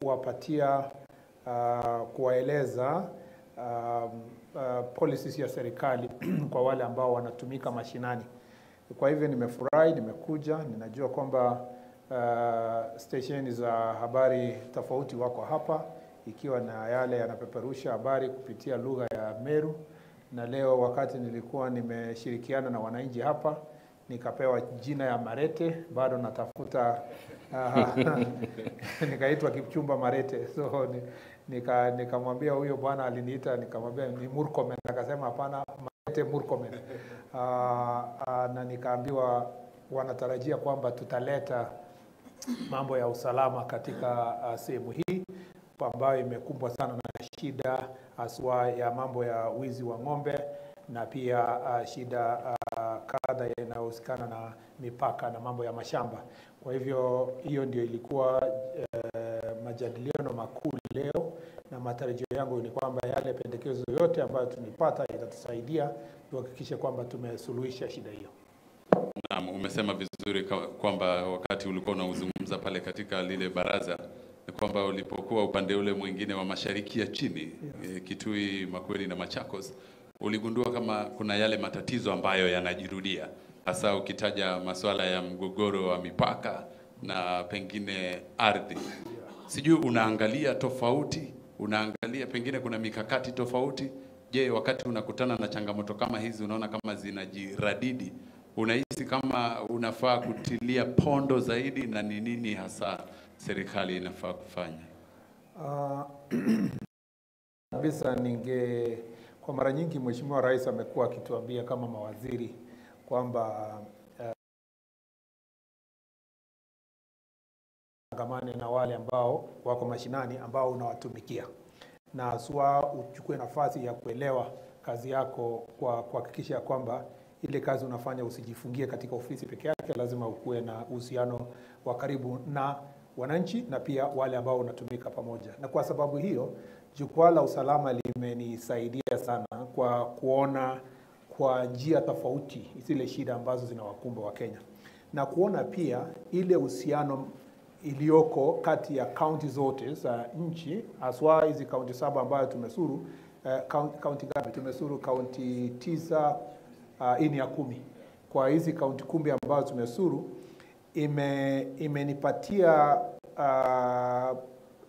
Kuwapatia kuwaeleza policies ya serikali kwa wale ambao wanatumika mashinani. Kwa hivyo nimefurahi, nimekuja, ninajua kwamba stesheni za habari tofauti wako hapa, ikiwa na yale yanapeperusha habari kupitia lugha ya Meru. Na leo wakati nilikuwa nimeshirikiana na wananchi hapa, nikapewa jina ya Marete, bado natafuta nikaitwa Kipchumba Marete. So nikamwambia huyo bwana aliniita, nikamwambia ni Murkomen, akasema hapana, Marete Murkomen. Na nikaambiwa wanatarajia kwamba tutaleta mambo ya usalama katika sehemu hii ambayo imekumbwa sana na shida haswa ya mambo ya wizi wa ng'ombe na pia shida kadha inayohusikana na mipaka na mambo ya mashamba. Kwa hivyo hiyo ndio ilikuwa majadiliano makuu leo, na matarajio yangu ni kwamba yale pendekezo yote ambayo tumepata itatusaidia tuhakikishe kwamba tumesuluhisha shida hiyo. Naam, umesema vizuri kwamba wakati ulikuwa unazungumza pale katika lile baraza ni kwamba ulipokuwa upande ule mwingine wa mashariki ya chini, yeah, Kitui, Makueni na Machakos, uligundua kama kuna yale matatizo ambayo yanajirudia, hasa ukitaja masuala ya mgogoro wa mipaka na pengine ardhi. Sijui unaangalia tofauti, unaangalia pengine kuna mikakati tofauti. Je, wakati unakutana na changamoto kama hizi unaona kama zinajiradidi, unahisi kama unafaa kutilia pondo zaidi, na ni nini hasa serikali inafaa kufanya? Kabisa kwa mara nyingi Mheshimiwa Rais amekuwa akituambia kama mawaziri kwamba tangamane na wale ambao wako mashinani ambao unawatumikia, na haswa uchukue nafasi ya kuelewa kazi yako kwa kuhakikisha kwamba ile kazi unafanya usijifungie katika ofisi peke yake. Lazima ukuwe na uhusiano wa karibu na wananchi na pia wale ambao unatumika pamoja. Na kwa sababu hiyo jukwaa la usalama limenisaidia sana kwa kuona kwa njia tofauti zile shida ambazo zinawakumba wa Kenya, na kuona pia ile uhusiano iliyoko kati ya kaunti zote za nchi, haswa hizi kaunti 7 ambayo tumesuru. Kaunti ngapi tumesuru? Kaunti 9, hii ni ya 10. Kwa hizi kaunti 10 ambazo tumesuru, imenipatia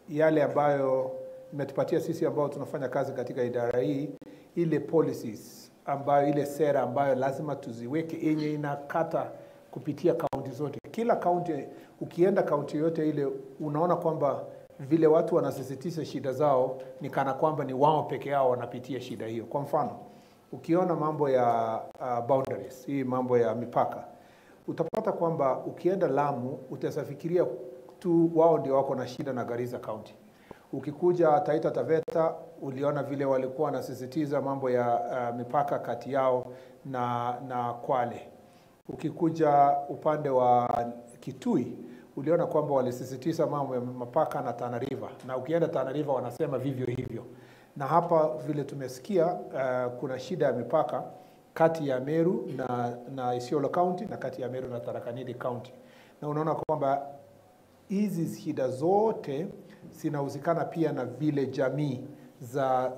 yale ambayo imetupatia sisi ambao tunafanya kazi katika idara hii, ile policies ambayo, ile sera ambayo lazima tuziweke yenye inakata kupitia kaunti zote. Kila kaunti, ukienda kaunti yote ile unaona kwamba vile watu wanasisitiza shida zao ni kana kwamba ni wao peke yao wanapitia shida hiyo. Kwa mfano, ukiona mambo ya boundaries, hii mambo ya mipaka, utapata kwamba ukienda Lamu utasafikiria tu wao ndio wako na shida na Garissa County. Ukikuja Taita Taveta uliona vile walikuwa wanasisitiza mambo ya mipaka kati yao na Kwale. Ukikuja upande wa Kitui uliona kwamba walisisitiza mambo ya mipaka na Tana River, na ukienda Tana River wanasema vivyo hivyo. Na hapa vile tumesikia kuna shida ya mipaka kati ya Meru na Isiolo County na kati ya Meru na Tharaka Nithi County. Na unaona kwamba hizi shida zote zinahusikana pia na vile jamii za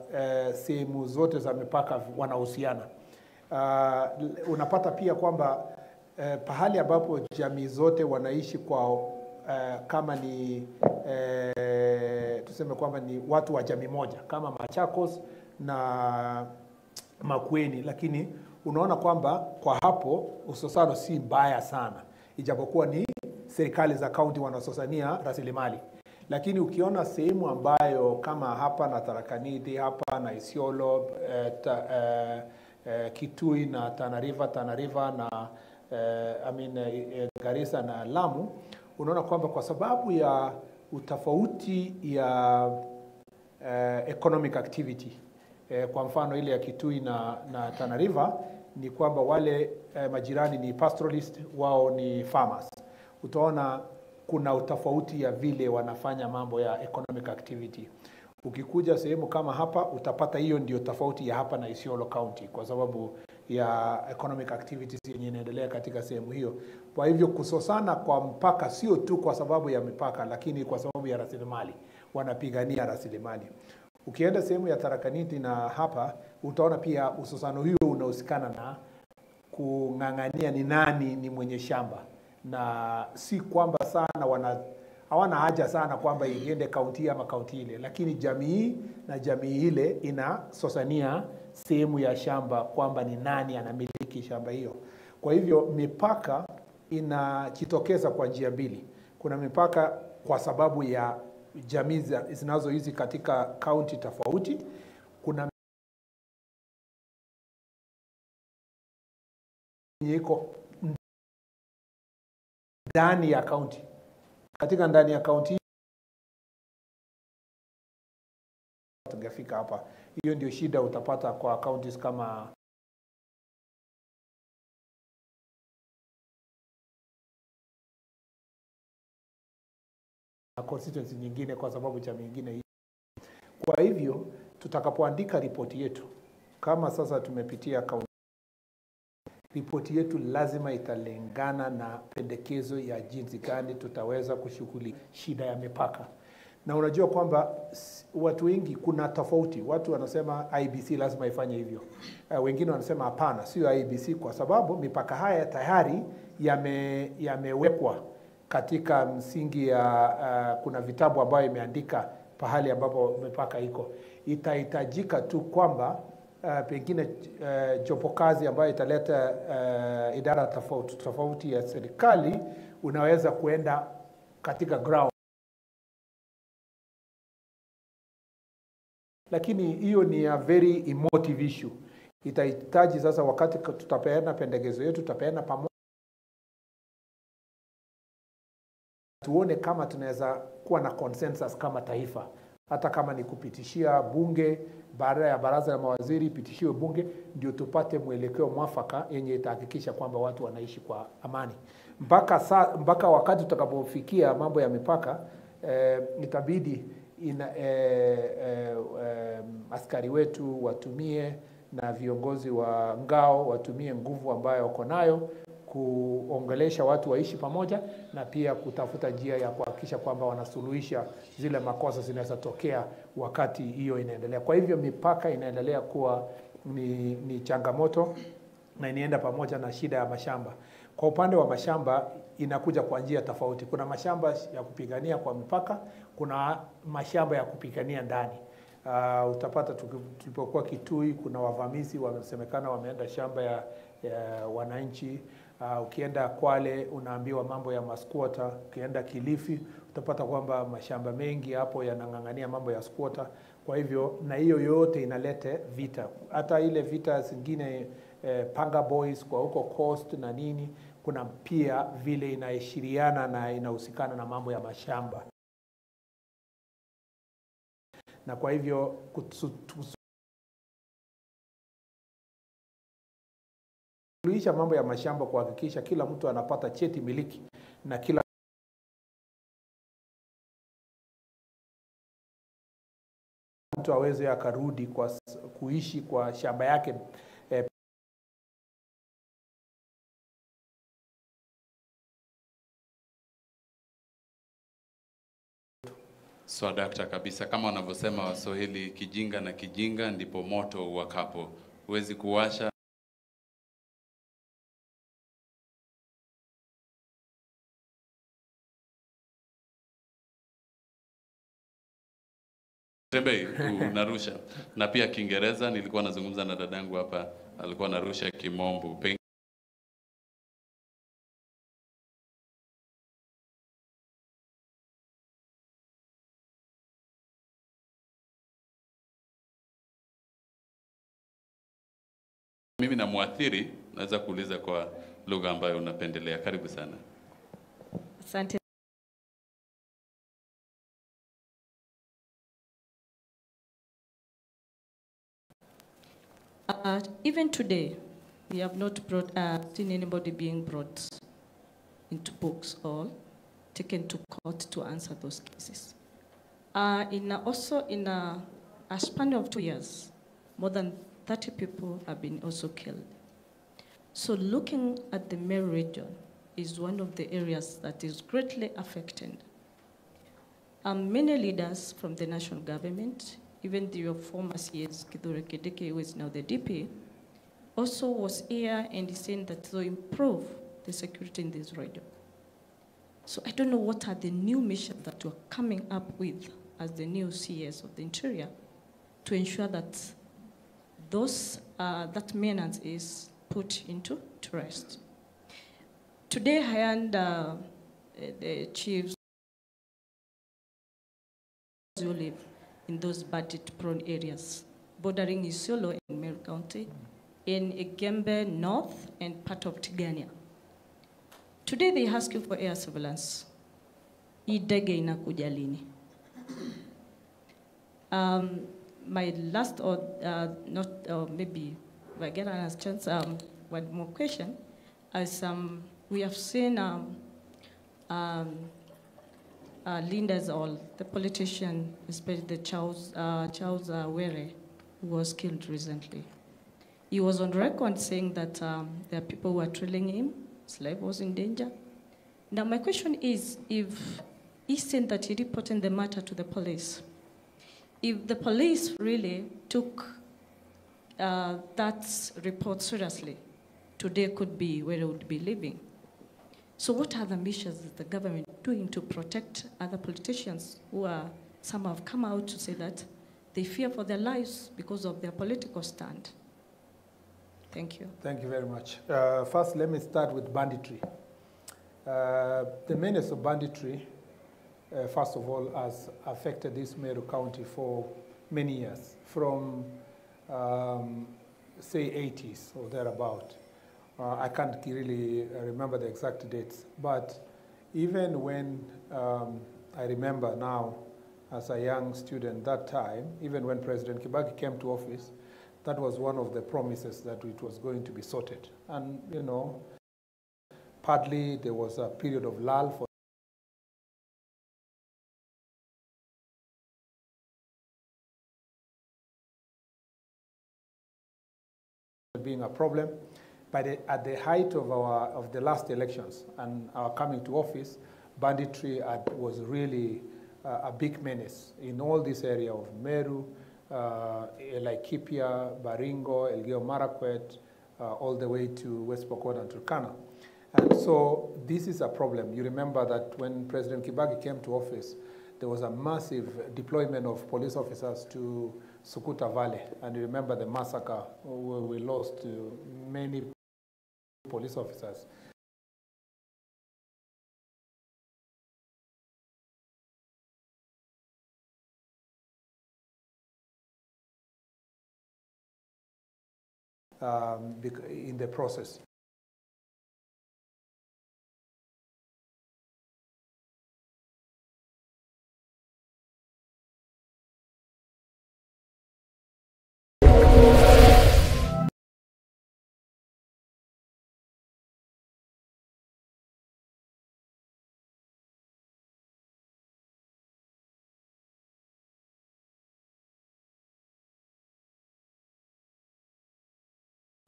sehemu zote za mipaka wanahusiana. Unapata pia kwamba pahali ambapo jamii zote wanaishi kwa kama ni tuseme kwamba ni watu wa jamii moja kama Machakos na Makueni, lakini unaona kwamba kwa hapo usosano si mbaya sana, ijapokuwa ni serikali za kaunti wanasosania rasilimali. Lakini ukiona sehemu ambayo kama hapa na Tharaka Nithi, hapa na Isiolo, Kitui na Tana River na Garissa na Lamu, unaona kwamba kwa sababu ya utofauti ya economic activity, kwa mfano ile ya Kitui na Tana River ni kwamba wale majirani ni pastoralist, wao ni farmers. Utaona kuna utofauti ya vile wanafanya mambo ya economic activity. Ukikuja sehemu kama hapa utapata hiyo ndio tofauti ya hapa na Isiolo County kwa sababu ya economic activities yenye inaendelea katika sehemu hiyo. Kwa hivyo kusosana kwa mpaka sio tu kwa sababu ya mipaka, lakini kwa sababu ya rasilimali. wanapigania rasilimali. Ukienda sehemu ya Tharaka Nithi na hapa utaona pia usosano hiyo unahusikana na kung'ang'ania ni nani ni mwenye shamba, na si kwamba sana hawana haja sana kwamba iende kaunti ama kaunti ile, lakini jamii na jamii ile inasosania sehemu ya shamba kwamba ni nani anamiliki shamba hiyo. Kwa hivyo mipaka inajitokeza kwa njia mbili. Kuna mipaka kwa sababu ya jamii zinazoishi katika kaunti tofauti, kuna iko ndani ya kaunti. Katika ndani ya kaunti tungefika hapa. Hiyo ndio shida utapata kwa counties kama constituency nyingine, kwa sababu jamii nyingine hii. Kwa hivyo tutakapoandika ripoti yetu, kama sasa tumepitia kaunti, ripoti yetu lazima italengana na pendekezo ya jinsi gani tutaweza kushughulikia shida ya mipaka. Na unajua kwamba watu wengi kuna tofauti. Watu wanasema IEBC lazima ifanye hivyo. Wengine wanasema hapana, sio IEBC, kwa sababu mipaka haya tayari yamewekwa katika msingi ya kuna vitabu ambayo imeandika pahali ambapo mipaka iko. Itahitajika tu kwamba pengine jopo kazi ambayo italeta idara tofauti tofauti ya serikali, unaweza kuenda katika ground. Lakini hiyo ni a very emotive issue. Itahitaji sasa wakati tutapeana pendekezo yetu, tutapeana pamoja, tuone kama tunaweza kuwa na consensus kama taifa, hata kama ni kupitishia bunge, baada ya baraza la mawaziri ipitishiwe bunge, ndio tupate mwelekeo mwafaka yenye itahakikisha kwamba watu wanaishi kwa amani. Mpaka wakati tutakapofikia mambo ya mipaka, itabidi askari wetu watumie na viongozi wa ngao watumie nguvu ambayo wako nayo kuongelesha watu waishi pamoja, na pia kutafuta njia ya kuhakikisha kwamba wanasuluhisha zile makosa zinaweza tokea wakati hiyo inaendelea. Kwa hivyo mipaka inaendelea kuwa ni changamoto na inaenda pamoja na shida ya mashamba. Kwa upande wa mashamba inakuja kwa njia tofauti. Kuna mashamba ya kupigania kwa mipaka, kuna mashamba ya kupigania ndani. Utapata tulipokuwa Kitui kuna wavamizi wamesemekana wameenda shamba ya wananchi. Ukienda Kwale unaambiwa mambo ya masquota. Ukienda Kilifi utapata kwamba mashamba mengi hapo yanang'ang'ania mambo ya squatter. Kwa hivyo na hiyo yote inalete vita. Hata ile vita zingine Panga Boys kwa huko Coast na nini, kuna pia vile inaishiriana na inahusikana na mambo ya mashamba. Na kwa hivyo kusuluhisha mambo ya mashamba, kuhakikisha kila mtu anapata cheti miliki na kila mtu aweze akarudi kwa kuishi kwa shamba yake Swadakta kabisa. Kama wanavyosema Waswahili, kijinga na kijinga ndipo moto uwakapo. Huwezi kuwasha Tembei unarusha. Na pia Kiingereza nilikuwa nazungumza na dadangu hapa, alikuwa anarusha Kimombo. Mimi na muathiri naweza kuuliza kwa lugha ambayo unapendelea. Karibu sana. Asante. Even today, we have not seen anybody being brought into books or taken to court to answer those cases. Also in a span of 2 years, more than 30 people have been also killed. So looking at the Meru region is one of the areas that is greatly affected. Many leaders from the national government, even your former CS, Kithure Kindiki, who is now the DP, also was here and is saying that to improve the security in this region. So I don't know what are the new missions that you are coming up with as the new CS of the Interior to ensure that those, that menace is put into to rest. Today, I heard the chiefs who live in those bandit-prone areas, bordering Isiolo and Meru County, in Igembe North and part of Tigania. Today, they ask you for air surveillance. Hii ndege inakuja lini? My last, or not, or maybe if I get another chance, one more question. As we have seen leaders or the politician, especially the Charles Were, who was killed recently. He was on record saying that there are people who are trailing him, his life was in danger. Now my question is, if he said that he reported the matter to the police, if the police really took that report seriously, today could be where he would be living. So what are the measures that the government doing to protect other politicians who are, some have come out to say that they fear for their lives because of their political stand? Thank you. Thank you very much. First, let me start with banditry. The menace of banditry, first of all, has affected this Meru County for many years, from, say, 80s or thereabout. I can't really remember the exact dates, but even when I remember now, as a young student that time, even when President Kibaki came to office, that was one of the promises that it was going to be sorted. And, you know, partly there was a period of lull for being a problem. But at the height of, of the last elections and our coming to office, banditry was really a big menace in all this area of Meru, Laikipia, Baringo, Elgeyo Marakwet, all the way to West Pokot and Turkana. And so this is a problem. You remember that when President Kibaki came to office, there was a massive deployment of police officers to Sukuta Valley. And you remember the massacre where we lost many police officers. In the process.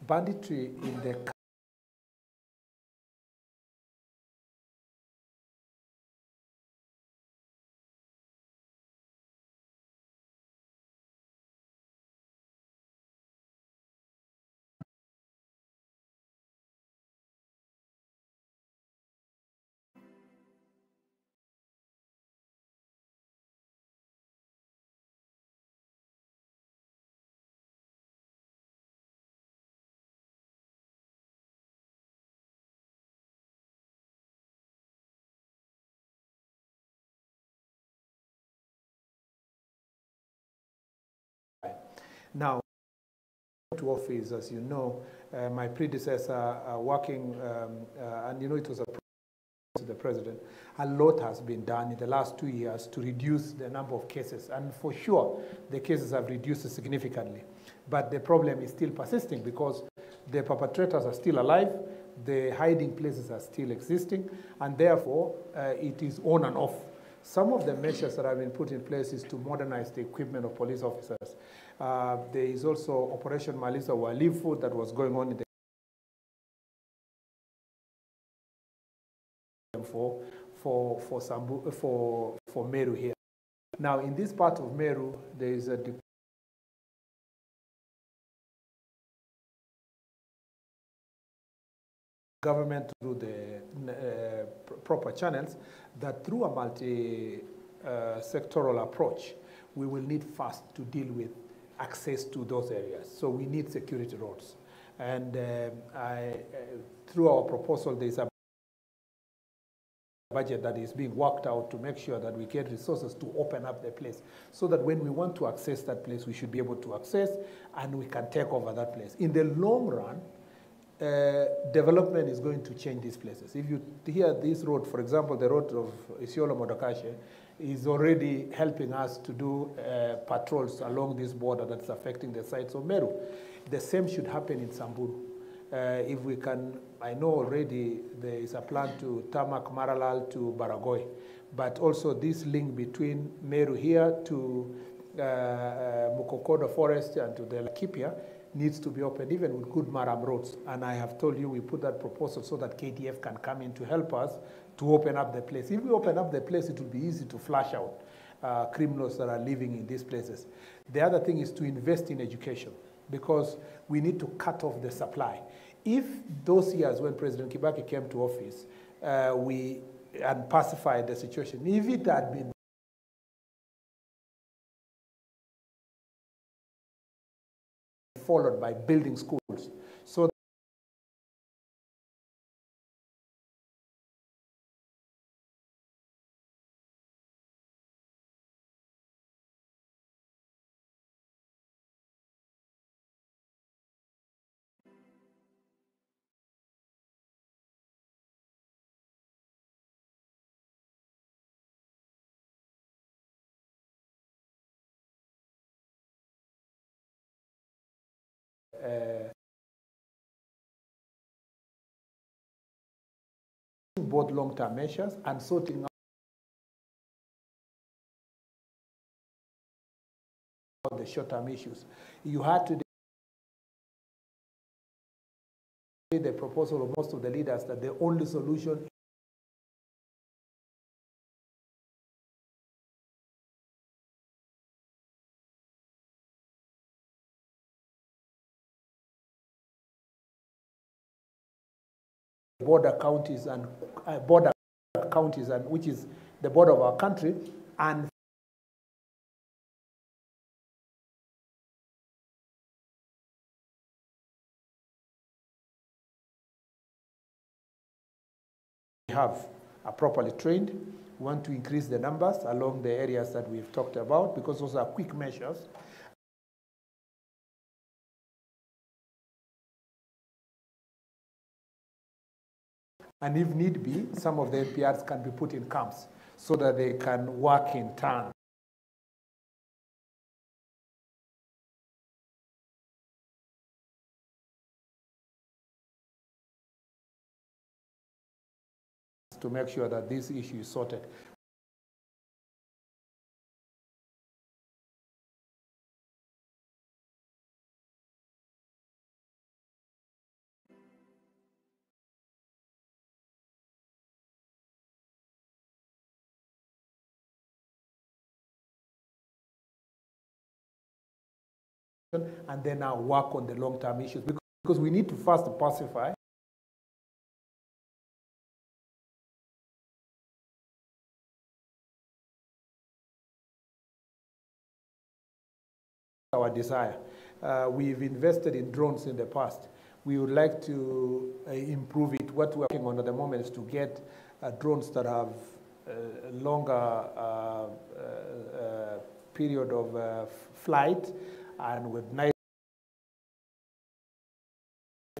Banditry in the Now, to office, as you know, my predecessor working, and you know it was a to the president, a lot has been done in the last 2 years to reduce the number of cases. And for sure, the cases have reduced significantly. But the problem is still persisting because the perpetrators are still alive, the hiding places are still existing, and therefore, it is on and off. Some of the measures that have been put in place is to modernize the equipment of police officers. There is also Operation Maliza Uhalifu that was going on in the for Meru here. Now, in this part of Meru, there is a government through the proper channels that through a multi-sectoral approach, we will need fast to deal with access to those areas. So we need security roads. And through our proposal, there is a budget that is being worked out to make sure that we get resources to open up the place so that when we want to access that place, we should be able to access and we can take over that place. In the long run, development is going to change these places. If you hear this road, for example, the road of Isiolo Modogashe is already helping us to do patrols along this border that's affecting the sites of Meru. The same should happen in Samburu. If we can, I know already there is a plan to tarmac Maralal to Baragoi, but also this link between Meru here to Mukokodo Forest and to the Laikipia needs to be opened, even with good Maram roads. And I have told you we put that proposal so that KDF can come in to help us to open up the place. If we open up the place, it will be easy to flush out criminals that are living in these places. The other thing is to invest in education, because we need to cut off the supply. If those years when President Kibaki came to office, we and pacified the situation, if it had been followed by building schools, so both long-term measures and sorting out the short-term issues. You had today the proposal of most of the leaders that the only solution border counties and which is the border of our country, and we have are properly trained. We want to increase the numbers along the areas that we've talked about, because those are quick measures. And if need be, some of the NPRs can be put in camps so that they can work in turn. To make sure that this issue is sorted. And then now work on the long-term issues, because we need to first pacify our desire. We've invested in drones in the past. We would like to improve it. What we're working on at the moment is to get drones that have longer period of flight and with night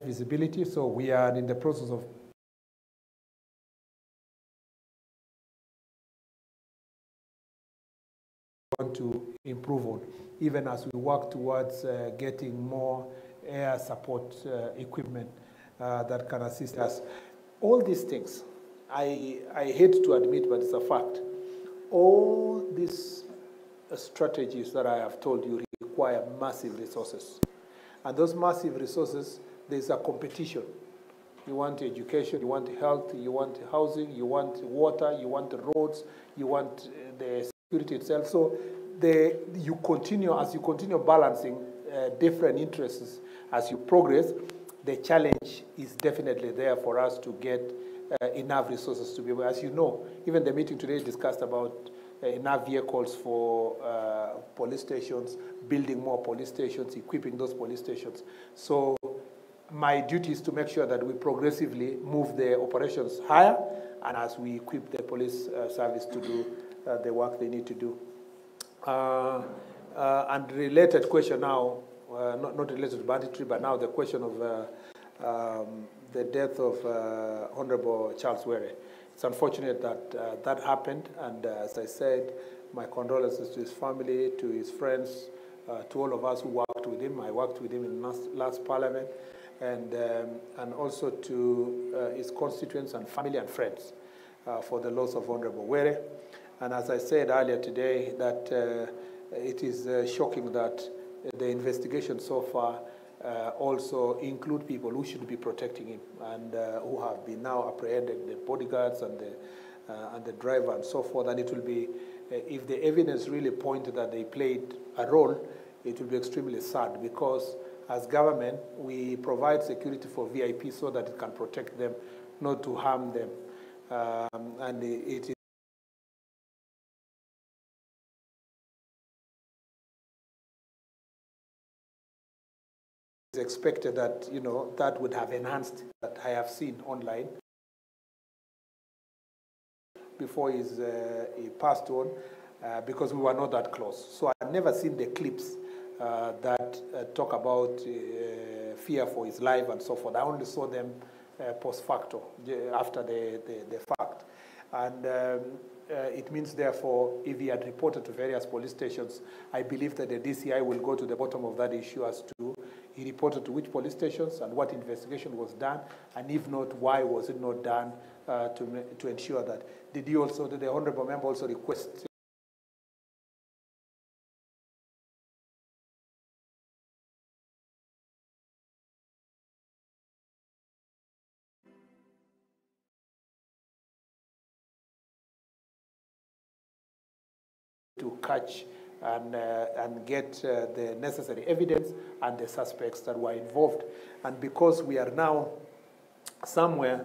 visibility. So we are in the process of want to improve on, even as we work towards getting more air support equipment that can assist us. All these things, I hate to admit, but it's a fact. All these strategies that I have told you require massive resources. And those massive resources, there's a competition. You want education, you want health, you want housing, you want water, you want roads, you want the security itself. So you continue, as you continue balancing different interests as you progress, the challenge is definitely there for us to get enough resources to be able, as you know, even the meeting today discussed about enough vehicles for police stations, building more police stations, equipping those police stations. So my duty is to make sure that we progressively move the operations higher, and as we equip the police service to do the work they need to do. And related question now, not related to banditry, but now the question of the death of Honorable Charles Were. It's unfortunate that that happened, and as I said, my condolences to his family, to his friends, to all of us who worked with him. I worked with him in last parliament, and also to his constituents and family and friends for the loss of Honorable Were. And as I said earlier today, that it is shocking that the investigation so far also include people who should be protecting him and who have been now apprehended, the bodyguards and the driver and so forth. And it will be, if the evidence really pointed that they played a role, it will be extremely sad, because as government, we provide security for VIP so that it can protect them, not to harm them. And it is expected that, you know, that would have enhanced that I have seen online before he passed on, because we were not that close. So I've never seen the clips that talk about fear for his life and so forth. I only saw them post facto, after the fact. And it means, therefore, if he had reported to various police stations, I believe that the DCI will go to the bottom of that issue as to he reported to which police stations and what investigation was done, and if not, why was it not done to ensure that. Did you also, did the honorable member also request to catch and get the necessary evidence and the suspects that were involved? And because we are now somewhere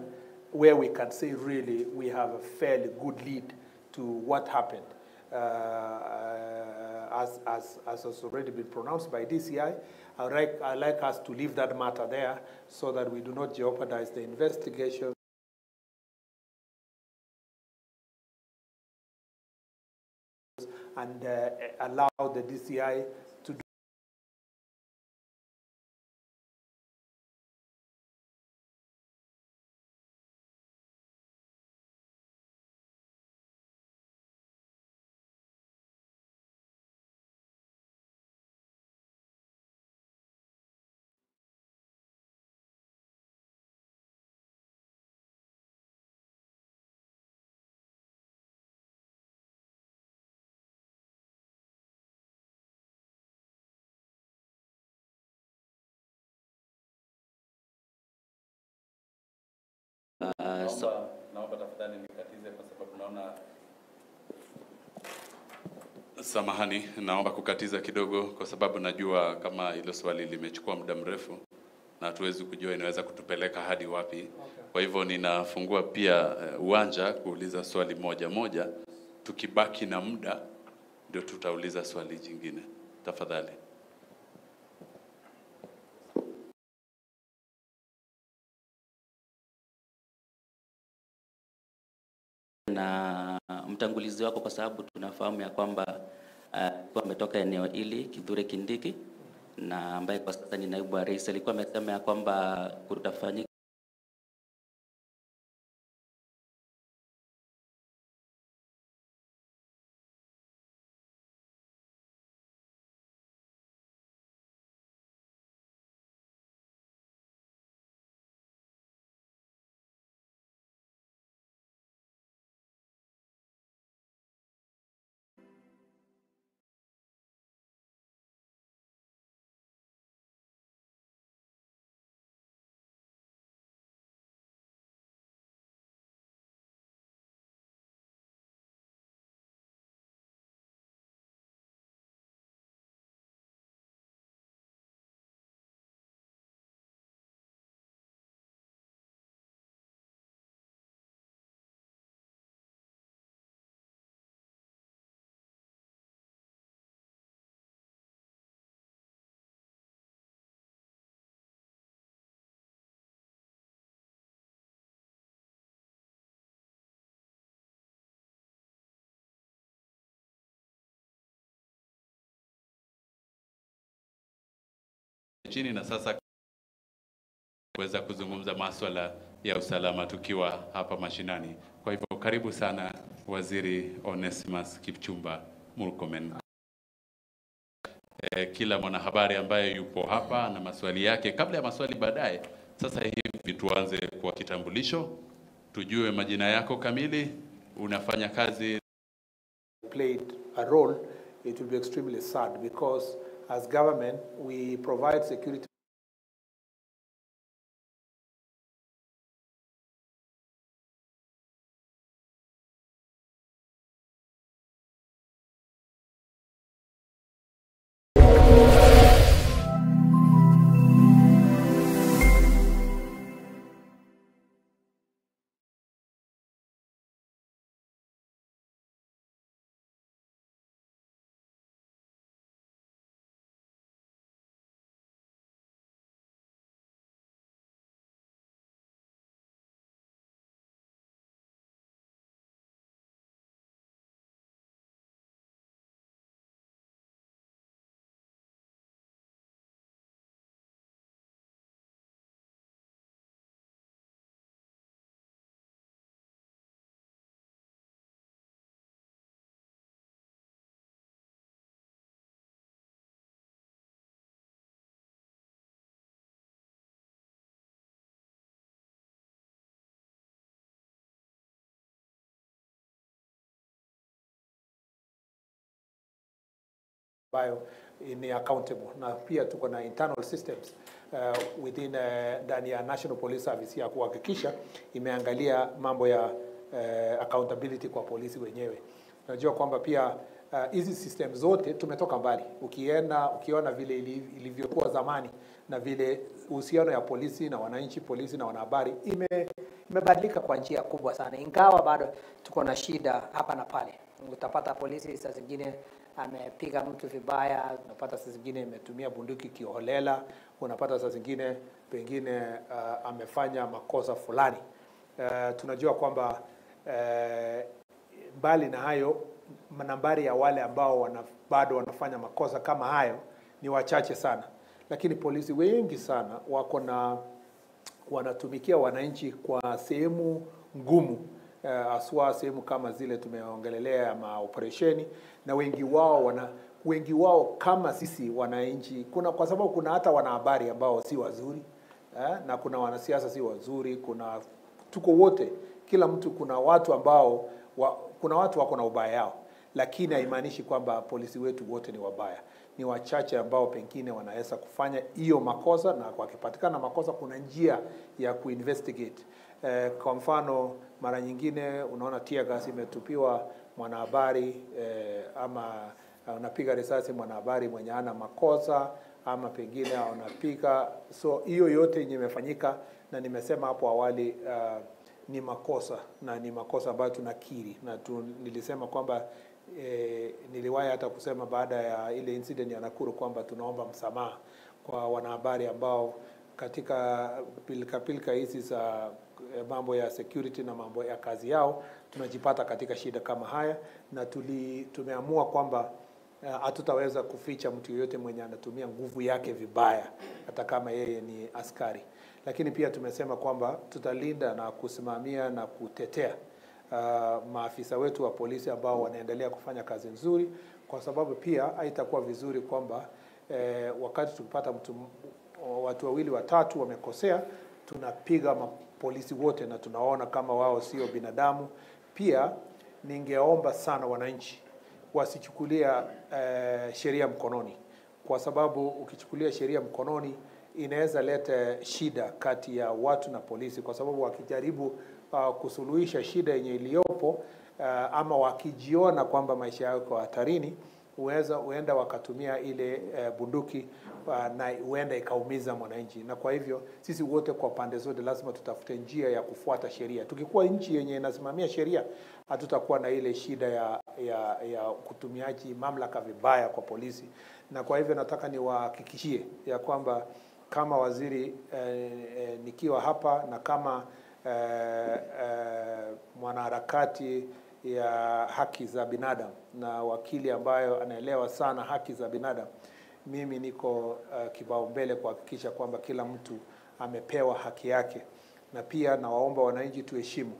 where we can say really we have a fairly good lead to what happened, as has already been pronounced by DCI, I'd like us to leave that matter there so that we do not jeopardize the investigation and allow the DCI to do Naomba tafadhali nikatize kwa sababu naona, samahani, naomba kukatiza kidogo kwa sababu najua kama hilo swali limechukua muda mrefu na hatuwezi kujua inaweza kutupeleka hadi wapi. Okay. Kwa hivyo ninafungua pia uwanja kuuliza swali moja moja. Tukibaki na muda ndio tutauliza swali jingine. Tafadhali. Na mtangulizi wako, kwa sababu tunafahamu ya kwamba alikuwa ametoka eneo hili Kithure Kindiki, na ambaye kwa sasa ni naibu wa rais, alikuwa amesema ya kwamba kutafanyika Chini na sasa kuweza kuzungumza masuala ya usalama tukiwa hapa mashinani. Kwa hivyo karibu sana Waziri Onesmus Kipchumba Murkomen. Kila mwanahabari ambaye yupo hapa na maswali yake, kabla ya maswali baadaye, sasa hivi tuanze kwa kitambulisho, tujue majina yako kamili, unafanya kazi. Played a role, it will be extremely sad because as government we provide security ambayo ni accountable, na pia tuko na internal systems within ndani ya National Police Service ya kuhakikisha imeangalia mambo ya accountability kwa polisi wenyewe. Unajua kwamba pia hizi system zote tumetoka mbali. Ukiona vile ilivyokuwa zamani na vile uhusiano ya polisi na wananchi, polisi na wanahabari imebadilika kwa njia kubwa sana, ingawa bado tuko na shida hapa na pale. Utapata polisi saa zingine amepiga mtu vibaya, unapata saa zingine imetumia bunduki kiholela, unapata saa zingine pengine amefanya makosa fulani. Tunajua kwamba mbali na hayo, nambari ya wale ambao bado wanafanya makosa kama hayo ni wachache sana, lakini polisi wengi sana wako na wanatumikia wananchi kwa sehemu ngumu, haswa sehemu kama zile tumeongelelea maoperesheni, na wengi wao kama sisi wananchi, kwa sababu kuna hata wanahabari ambao si wazuri, na kuna wanasiasa si wazuri, kuna tuko wote, kila mtu, kuna watu ambao kuna watu wako na ubaya yao, lakini haimaanishi kwamba polisi wetu wote ni wabaya. Ni wachache ambao pengine wanaweza kufanya hiyo makosa, na wakipatikana makosa kuna njia ya kuinvestigate. Kwa mfano mara nyingine unaona tear gas imetupiwa mwanahabari, ama unapiga risasi mwanahabari mwenye hana makosa, ama pengine unapiga, so hiyo yote yenye imefanyika na nimesema hapo awali ni makosa, na ni makosa ambayo tunakiri, na nilisema kwamba niliwahi hata kusema baada ya ile incident ya Nakuru kwamba tunaomba msamaha kwa wanahabari ambao katika pilika hizi za mambo ya security na mambo ya kazi yao tunajipata katika shida kama haya, na tumeamua kwamba hatutaweza kuficha mtu yeyote mwenye anatumia nguvu yake vibaya hata kama yeye ni askari. Lakini pia tumesema kwamba tutalinda na kusimamia na kutetea maafisa wetu wa polisi ambao wanaendelea kufanya kazi nzuri, kwa sababu pia haitakuwa vizuri kwamba wakati tukipata watu wawili watatu wamekosea tunapiga polisi wote na tunaona kama wao sio binadamu. Pia ningeomba sana wananchi wasichukulia sheria mkononi, kwa sababu ukichukulia sheria mkononi inaweza leta shida kati ya watu na polisi, kwa sababu wakijaribu kusuluhisha shida yenye iliyopo, ama wakijiona kwamba maisha yao yako hatarini, huenda wakatumia ile bunduki na huenda ikaumiza mwananchi. Na kwa hivyo sisi wote kwa pande zote lazima tutafute njia ya kufuata sheria. Tukikuwa nchi yenye inasimamia sheria, hatutakuwa na ile shida ya kutumiaji mamlaka vibaya kwa polisi. Na kwa hivyo nataka niwahakikishie ya kwamba kama waziri nikiwa hapa na kama mwanaharakati ya haki za binadamu na wakili ambayo anaelewa sana haki za binadamu, Mimi niko kibao mbele kuhakikisha kwamba kila mtu amepewa haki yake, na pia nawaomba wananchi tuheshimu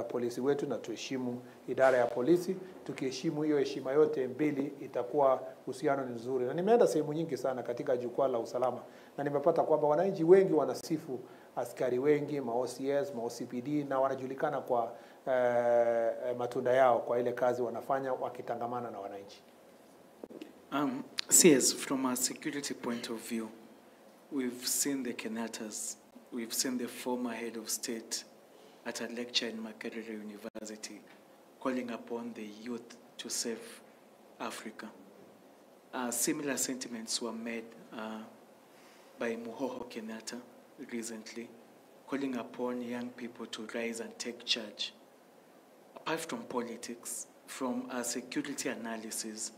polisi wetu na tuheshimu idara ya polisi. Tukiheshimu hiyo heshima yote mbili, itakuwa uhusiano ni nzuri. Na nimeenda sehemu nyingi sana katika jukwaa la usalama na nimepata kwamba wananchi wengi wanasifu askari wengi, ma OCS, ma OCPD, na wanajulikana kwa matunda yao kwa ile kazi wanafanya wakitangamana na wananchi. CS, from a security point of view, we've seen the Kenyattas, we've seen the former head of state at a lecture in Makerere University calling upon the youth to save Africa. Similar sentiments were made by Muhoho Kenyatta recently, calling upon young people to rise and take charge. Apart from politics, from a security analysis,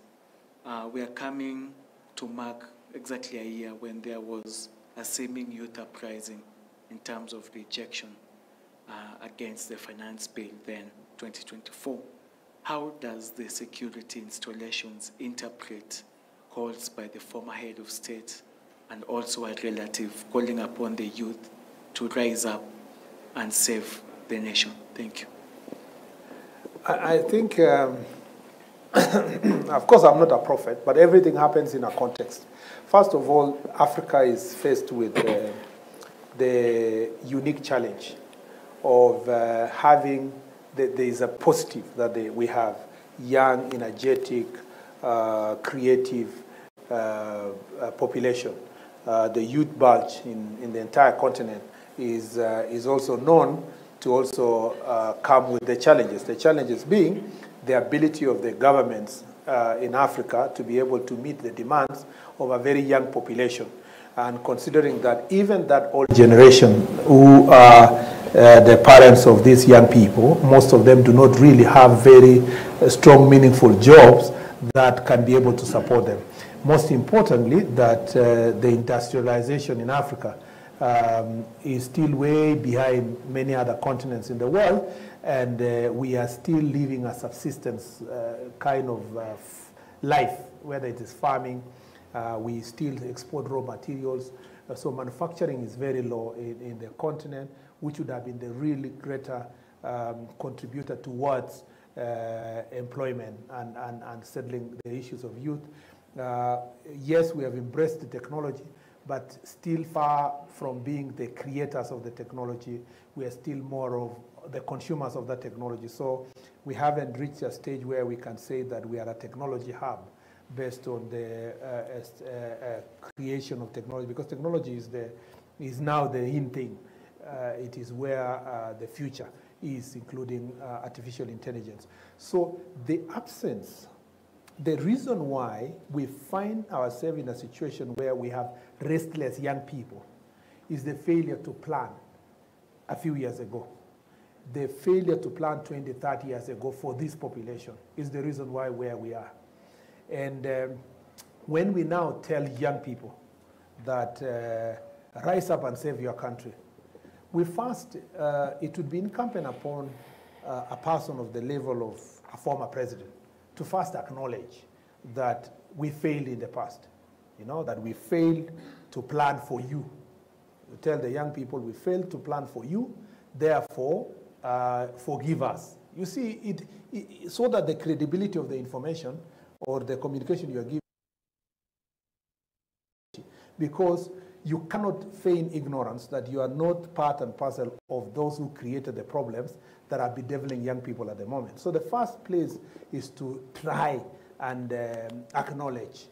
we are coming to mark exactly a year when there was a seeming youth uprising in terms of rejection against the finance bill then 2024. How does the security installations interpret calls by the former head of state and also a relative calling upon the youth to rise up and save the nation? Thank you. I think, of course, I'm not a prophet, but everything happens in a context. First of all, Africa is faced with the unique challenge of having, there is a positive that we have young, energetic, creative population. The youth bulge in the entire continent is also known to also come with the challenges. The challenges being the ability of the governments in Africa to be able to meet the demands of a very young population. And considering that even that old generation who are the parents of these young people, most of them do not really have very strong, meaningful jobs that can be able to support them. Most importantly, that the industrialization in Africa is still way behind many other continents in the world, and we are still living a subsistence kind of life, whether it is farming, we still export raw materials, so manufacturing is very low in the continent, which would have been the really greater contributor towards employment and settling the issues of youth. Yes, we have embraced the technology, but still far from being the creators of the technology. We are still more of the consumers of that technology. So we haven't reached a stage where we can say that we are a technology hub based on the creation of technology, because technology is now the in thing. It is where the future is, including artificial intelligence. So the absence, the reason why we find ourselves in a situation where we have restless young people is the failure to plan a few years ago. The failure to plan 20, 30 years ago for this population is the reason why where we are. And when we now tell young people that rise up and save your country, we first, it would be incumbent upon a person of the level of a former president to first acknowledge that we failed in the past, you know, that we failed to plan for you. You tell the young people, we failed to plan for you, therefore, forgive us. You see, it so that the credibility of the information or the communication you are giving, because you cannot feign ignorance that you are not part and parcel of those who created the problems that are bedeviling young people at the moment. So the first place is to try and acknowledge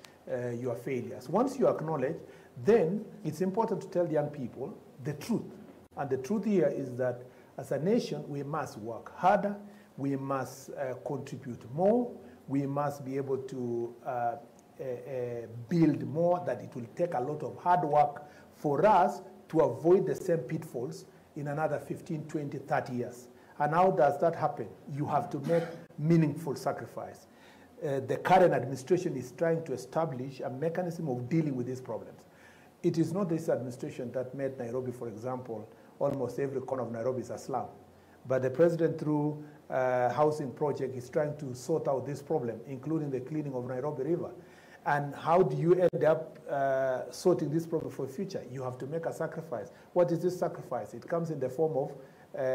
your failures. Once you acknowledge, then it's important to tell young people the truth. And the truth here is that as a nation, we must work harder, we must contribute more, we must be able to build more, that it will take a lot of hard work for us to avoid the same pitfalls in another 15, 20, 30 years. And how does that happen? You have to make meaningful sacrifice. The current administration is trying to establish a mechanism of dealing with these problems. It is not this administration that made Nairobi, for example, almost every corner of Nairobi is a slum. But the president, through housing project, is trying to sort out this problem, including the cleaning of Nairobi River. And how do you end up sorting this problem for the future? You have to make a sacrifice. What is this sacrifice? It comes in the form of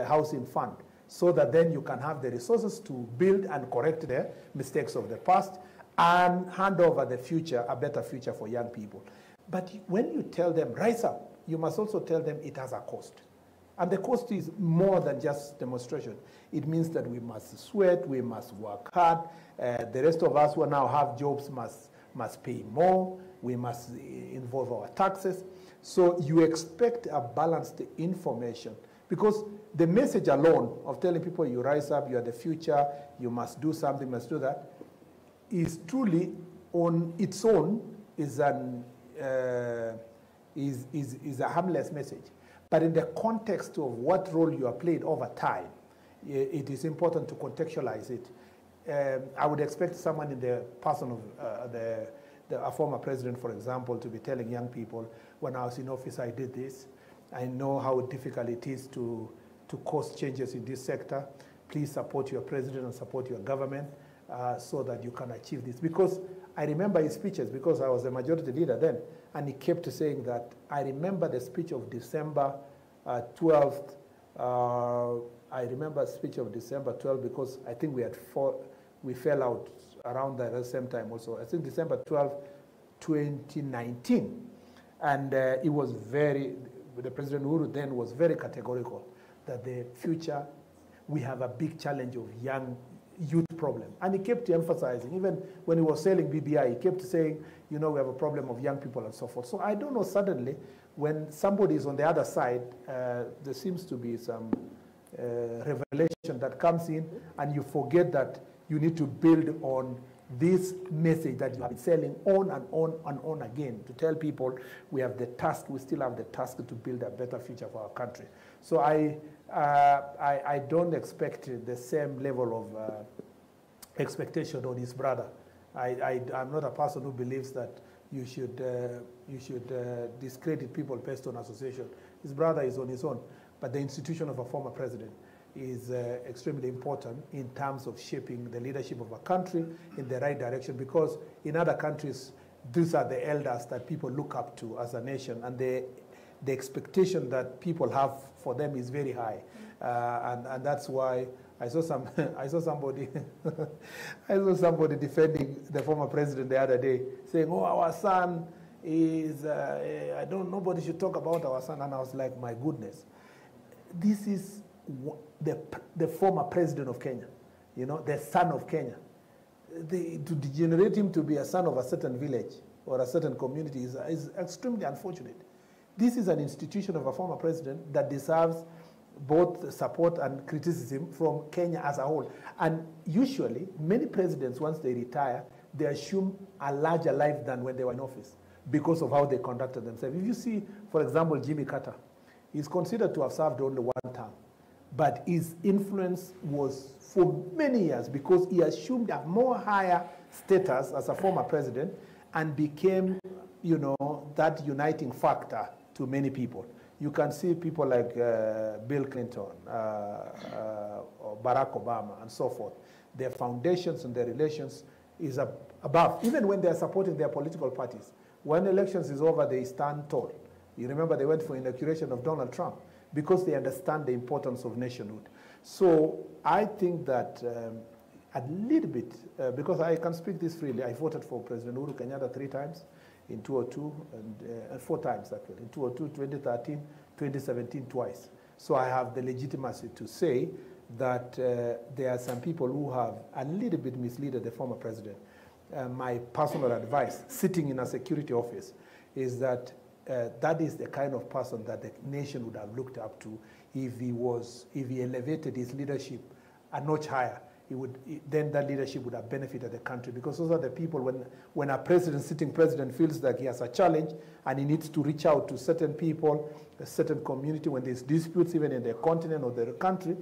housing fund, so that then you can have the resources to build and correct the mistakes of the past and hand over the future, a better future for young people. But when you tell them, rise up, you must also tell them it has a cost. And the cost is more than just demonstration. It means that we must sweat, we must work hard. The rest of us who now have jobs must pay more. We must involve our taxes. So you expect a balanced information, because the message alone of telling people you rise up, you are the future, you must do something, must do that, is truly on its own is a harmless message. But in the context of what role you have played over time, it is important to contextualize it. I would expect someone in the person of a former president, for example, to be telling young people, when I was in office, I did this. I know how difficult it is to cause changes in this sector. Please support your president and support your government so that you can achieve this. Because I remember his speeches, because I was a majority leader then, and he kept saying that, I remember the speech of December 12th. I remember speech of December 12th because I think we had we fell out around that at the same time also. I think December 12th, 2019. And it was very, the President Uhuru then was very categorical that the future, we have a big challenge of young youth problem. And he kept emphasizing, even when he was selling BBI, he kept saying, you know, we have a problem of young people and so forth. So I don't know, suddenly, when somebody is on the other side, there seems to be some revelation that comes in, and you forget that you need to build on this message that you have been selling on and on and on again, to tell people we have the task, we still have the task to build a better future for our country. So I don't expect the same level of expectation on his brother. I'm not a person who believes that you should discredit people based on association. His brother is on his own, but the institution of a former president is extremely important in terms of shaping the leadership of a country in the right direction, because in other countries, these are the elders that people look up to as a nation, and the expectation that people have for them is very high. And that's why I saw some I saw somebody I saw somebody defending the former president the other day, saying, "Oh, our son is I don't nobody should talk about our son." And I was like, my goodness, this is the former president of Kenya, you know, the son of Kenya. To degenerate him to be a son of a certain village or a certain community is extremely unfortunate. This is an institution of a former president that deserves both support and criticism from Kenya as a whole. And usually, many presidents, once they retire, they assume a larger life than when they were in office because of how they conducted themselves. If you see, for example, Jimmy Carter, he's considered to have served only one term, but his influence was for many years because he assumed a more higher status as a former president and became, you know, that uniting factor to many people. You can see people like Bill Clinton, or Barack Obama, and so forth. Their foundations and their relations is above, even when they are supporting their political parties. When elections is over, they stand tall. You remember they went for inauguration of Donald Trump because they understand the importance of nationhood. So I think that a little bit, because I can speak this freely, I voted for President Uhuru Kenyatta 3 times in 2002, and 4 times actually, in 2002, 2013, 2017 twice. So I have the legitimacy to say that there are some people who have a little bit misled the former president. My personal advice, sitting in a security office, is that that is the kind of person that the nation would have looked up to if he elevated his leadership a notch higher. Then that leadership would have benefited the country, because those are the people, when a president, sitting president, feels like he has a challenge and he needs to reach out to certain people, a certain community, when there's disputes even in the continent or the country,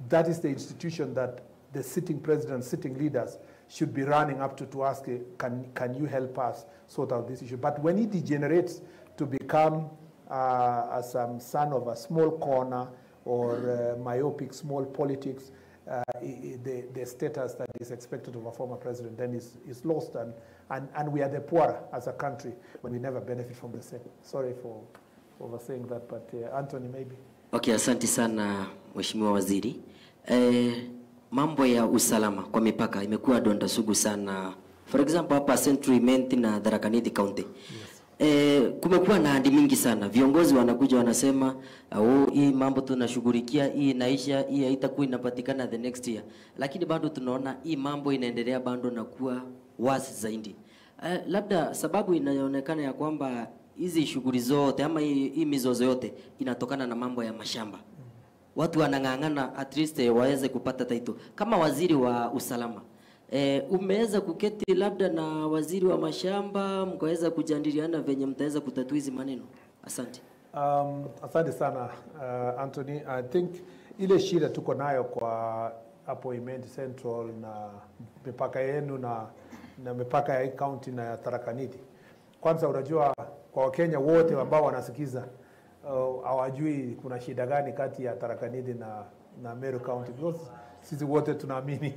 that is the institution that the sitting president, sitting leaders should be running up to ask, can you help us sort out this issue? But when he degenerates to become some son of a small corner or myopic small politics, the status that is expected of a former president then is lost, and we are the poorer as a country when we never benefit from the same. Sorry for oversaying that, but Anthony maybe. Okay, asante sana Mheshimiwa Waziri. Mambo ya usalama kwa mipaka imekuwa donda sugu sana. For example, hapa Central Imenti na Tharaka Nithi County. Yes. Kumekuwa na ahadi mingi sana. Viongozi wanakuja wanasema, oh, hii mambo tunashughulikia, hii inaisha, hii haitakuwa inapatikana the next year. Lakini bado tunaona hii mambo inaendelea bado na kuwa wazi zaidi. Labda sababu inaonekana ya kwamba hizi shughuli zote ama hii mizozo yote inatokana na mambo ya mashamba. Watu wanang'ang'ana at least waweze kupata title. Kama waziri wa usalama, umeweza kuketi labda na waziri wa mashamba mkaweza kujadiliana venye mtaweza kutatua hizi maneno? Asante. Asante sana Anthony. I think ile shida tuko nayo kwa hapo Imenti Central na mipaka yenu na mipaka ya county na ya Tharaka Nithi. Kwanza unajua kwa Wakenya wote ambao wanasikiza hawajui kuna shida gani kati ya Tharaka Nithi na Meru County, because sisi wote tunaamini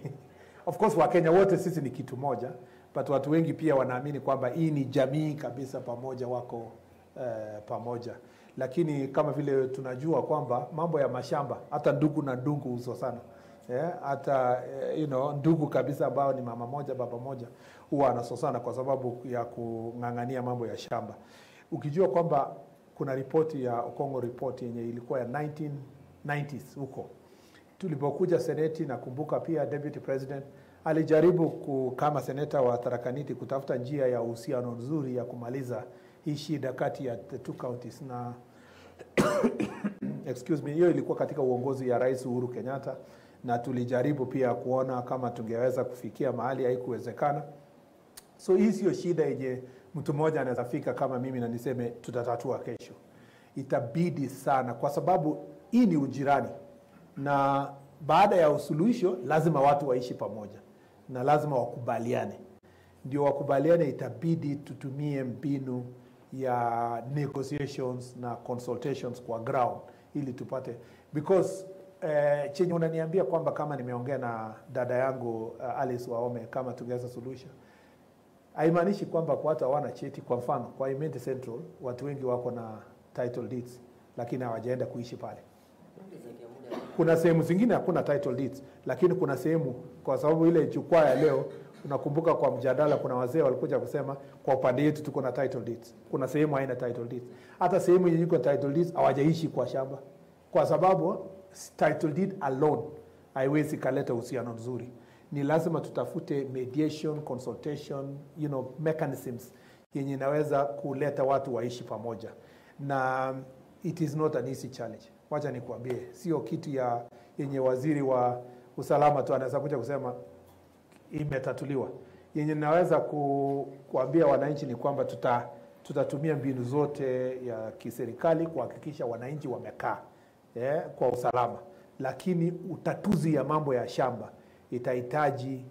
of course Wakenya wote sisi ni kitu moja, but watu wengi pia wanaamini kwamba hii ni jamii kabisa, pamoja wako pamoja. Lakini kama vile tunajua kwamba mambo ya mashamba hata ndugu na ndugu huzo sana. Hata you know, ndugu kabisa ambao ni mama moja baba moja huwa anasosana kwa sababu ya kung'ang'ania mambo ya shamba. Ukijua kwamba kuna ripoti ya Okongo report yenye ilikuwa ya 1990s huko. Tulipokuja seneti, nakumbuka pia Deputy President alijaribu kama seneta wa Tharaka Nithi kutafuta njia ya uhusiano nzuri ya kumaliza hii shida kati ya the two counties na excuse me, hiyo ilikuwa katika uongozi ya Rais Uhuru Kenyatta, na tulijaribu pia kuona kama tungeweza kufikia mahali, haikuwezekana. So hii sio shida yenye mtu mmoja anaweza fika kama mimi na niseme tutatatua kesho. Itabidi sana, kwa sababu hii ni ujirani, na baada ya usuluhisho lazima watu waishi pamoja na lazima wakubaliane. Ndio wakubaliane, itabidi tutumie mbinu ya negotiations na consultations kwa ground ili tupate, because chenye unaniambia kwamba kama nimeongea na dada yangu Alice Waome kama tungeweza suluhisha, haimaanishi kwamba kwa watu hawana cheti. Kwa mfano kwa Imenti Central watu wengi wako na title deeds lakini hawajaenda kuishi pale. Kuna sehemu zingine hakuna title deeds, lakini kuna sehemu, kwa sababu ile jukwaa ya leo unakumbuka kwa mjadala kuna wazee walikuja kusema kwa upande yetu tuko na title deeds. Kuna sehemu haina title deeds. Hata sehemu yenye iko title deeds hawajaishi kwa shamba, kwa sababu title deed alone haiwezi kaleta uhusiano mzuri. Ni lazima tutafute mediation, consultation, you know, mechanisms yenye inaweza kuleta watu waishi pamoja. Na it is not an easy challenge. Wacha nikuambie, sio kitu ya yenye waziri wa usalama tu anaweza kuja kusema imetatuliwa. Yenye naweza kuambia wananchi ni kwamba tutatumia mbinu zote ya kiserikali kuhakikisha wananchi wamekaa kwa usalama. Lakini utatuzi ya mambo ya shamba itahitaji,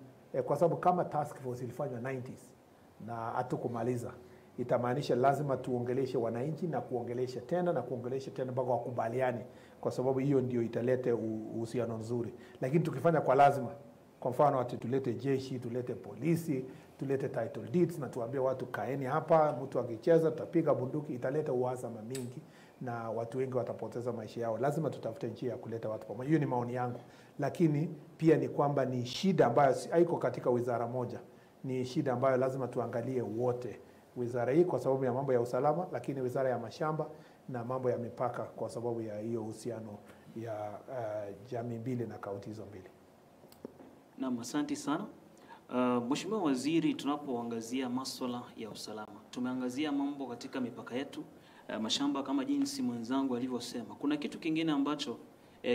kwa sababu kama task force ilifanywa 90s na hatukumaliza, itamaanisha lazima tuongeleshe wananchi na kuongelesha tena na kuongelesha tena mpaka wakubaliane, kwa sababu hiyo ndio italete uhusiano mzuri. Lakini tukifanya kwa lazima, kwa mfano ati tulete jeshi, tulete polisi, tulete title deeds na tuambie watu kaeni hapa, mtu akicheza tutapiga bunduki, italeta uhasama mingi na watu wengi watapoteza maisha yao. Lazima tutafute njia ya kuleta watu pamoja. Hiyo ni maoni yangu. Lakini pia ni kwamba ni shida ambayo haiko katika wizara moja. Ni shida ambayo lazima tuangalie wote. Wizara hii kwa sababu ya mambo ya usalama, lakini wizara ya mashamba na mambo ya mipaka kwa sababu ya hiyo uhusiano ya jamii mbili na kaunti hizo mbili. Naam, asante sana. Mheshimiwa Waziri, tunapoangazia masuala ya usalama, tumeangazia mambo katika mipaka yetu, mashamba kama jinsi mwenzangu alivyosema. Kuna kitu kingine ambacho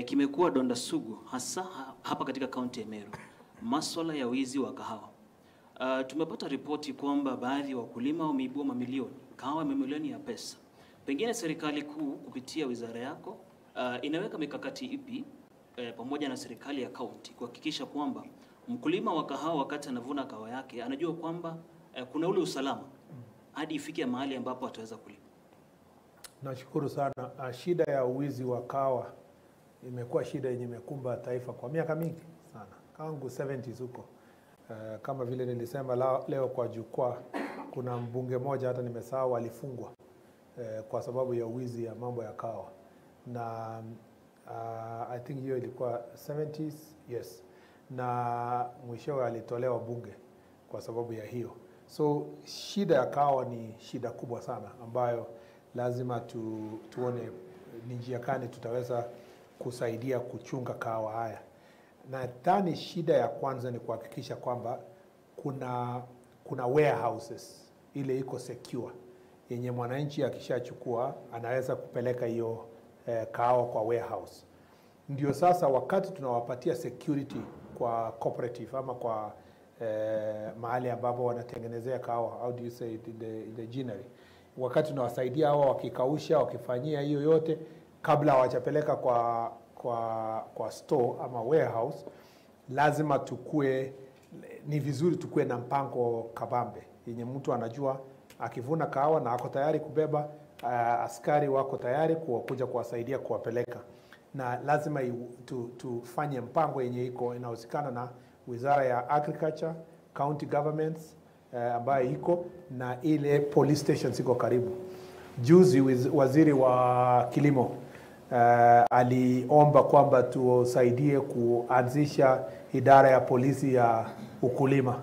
kimekuwa donda sugu hasa hapa katika kaunti ya Meru, masuala ya wizi wa kahawa. Tumepata ripoti kwamba baadhi ya wakulima wameibua mamilioni, kahawa mamilioni ya pesa. Pengine serikali kuu kupitia wizara yako inaweka mikakati ipi pamoja na serikali ya kaunti kuhakikisha kwamba mkulima wa kahawa wakati anavuna kahawa yake anajua kwamba kuna ule usalama hadi ifike mahali ambapo ataweza kulima? Nashukuru sana. Shida ya uwizi wa kahawa imekuwa shida yenye imekumba taifa kwa miaka mingi, sana, tangu 70s huko. Kama vile nilisema leo kwa jukwaa, kuna mbunge moja hata nimesahau alifungwa kwa sababu ya wizi ya mambo ya kahawa, na I think hiyo ilikuwa 70s, yes, na mwishowe alitolewa bunge kwa sababu ya hiyo. So shida ya kahawa ni shida kubwa sana ambayo lazima tuone ni njia gani tutaweza kusaidia kuchunga kahawa haya. Nadhani shida ya kwanza ni kuhakikisha kwamba kuna warehouses ile iko secure yenye mwananchi akishachukua anaweza kupeleka hiyo kahawa kwa warehouse. Ndio sasa wakati tunawapatia security kwa cooperative ama kwa mahali ambapo wanatengenezea kahawa, how do you say it in the ginnery, wakati tunawasaidia hawa wakikausha, wakifanyia hiyo yote kabla hawajapeleka kwa store ama warehouse, lazima tukue, ni vizuri tukue na mpango kabambe yenye mtu anajua akivuna kahawa na ako tayari kubeba, askari wako tayari kuja kuwasaidia kuwapeleka. Na lazima tufanye mpango yenye iko inahusikana na Wizara ya Agriculture, county governments ambayo iko na ile police stations iko karibu. Juzi waziri wa kilimo aliomba kwamba tusaidie kuanzisha idara ya polisi ya ukulima,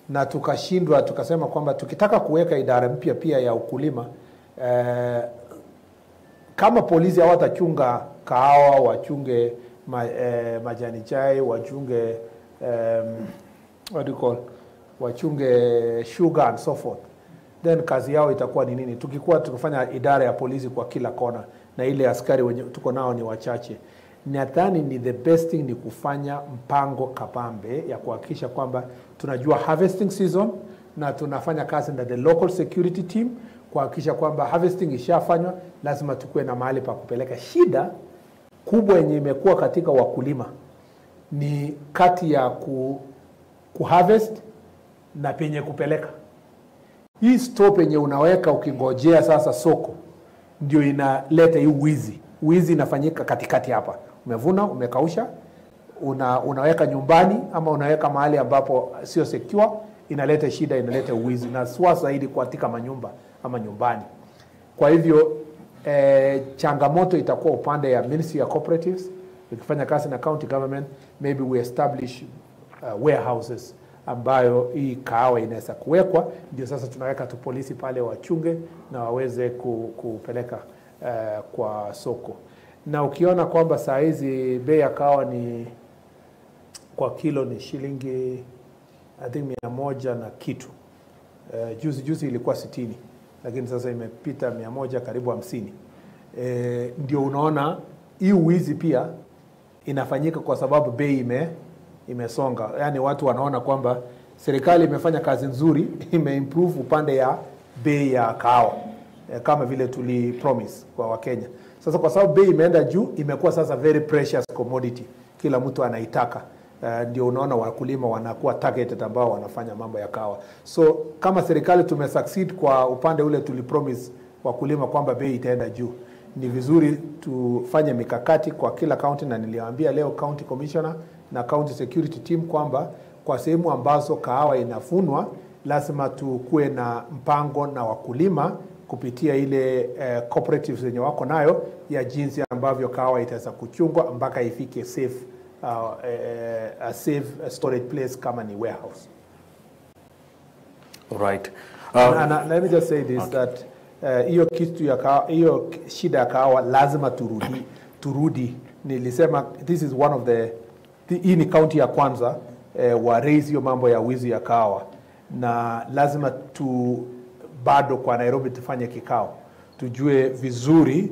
na tukashindwa, tukasema kwamba tukitaka kuweka idara mpya pia ya ukulima, kama polisi hawatachunga kahawa, wachunge majani chai, wachunge what do you call, wachunge sugar and so forth, then kazi yao itakuwa ni nini? Tukikuwa tukifanya idara ya polisi kwa kila kona na ile askari wenye tuko nao ni wachache, nadhani ni the best thing ni kufanya mpango kabambe ya kuhakikisha kwamba tunajua harvesting season na tunafanya kazi na the local security team kuhakikisha kwamba harvesting ishafanywa. Lazima tukue na mahali pa kupeleka. Shida kubwa yenye imekuwa katika wakulima ni kati ya ku harvest na penye kupeleka. Hii stop yenye unaweka ukingojea sasa soko ndio inaleta hii wizi. Wizi inafanyika katikati hapa. Umevuna, umekausha, unaweka nyumbani ama unaweka mahali ambapo sio secure, inaleta shida, inaleta wizi, na swa zaidi katika manyumba ama nyumbani. Kwa hivyo changamoto itakuwa upande ya Ministry ya Cooperatives, ukifanya kazi na county government, maybe we establish warehouses ambayo hii kahawa inaweza kuwekwa. Ndio sasa tunaweka tu polisi pale wachunge na waweze kupeleka kwa soko. Na ukiona kwamba saa hizi bei ya kahawa ni kwa kilo ni shilingi I think 100 na kitu. Juzi ilikuwa 60, lakini sasa imepita 100 karibu 50. Ndio unaona hii wizi pia inafanyika kwa sababu bei imesonga. Yaani watu wanaona kwamba serikali imefanya kazi nzuri, imeimprove upande ya bei ya kahawa kama vile tuli promise kwa Wakenya. Sasa kwa sababu bei imeenda juu, imekuwa sasa very precious commodity, kila mtu anaitaka. Ndio unaona wakulima wanakuwa targeted ambao wanafanya mambo ya kahawa. So kama serikali tumesucceed kwa upande ule tuli promise wakulima kwamba bei itaenda juu, ni vizuri tufanye mikakati kwa kila county, na niliwaambia leo county commissioner na county security team kwamba kwa sehemu ambazo kahawa inavunwa lazima tukue na mpango na wakulima kupitia ile cooperatives zenye wako nayo ya jinsi ambavyo kahawa itaweza kuchungwa mpaka ifike safe, a safe storage place kama ni warehouse. All right. And let me just say this, that hiyo kitu ya kahawa, hiyo shida ya kahawa lazima turudi. Nilisema this is one of the hii ni county ya kwanza wa raise hiyo mambo ya wizi ya kahawa, na lazima tu bado kwa Nairobi tufanye kikao tujue vizuri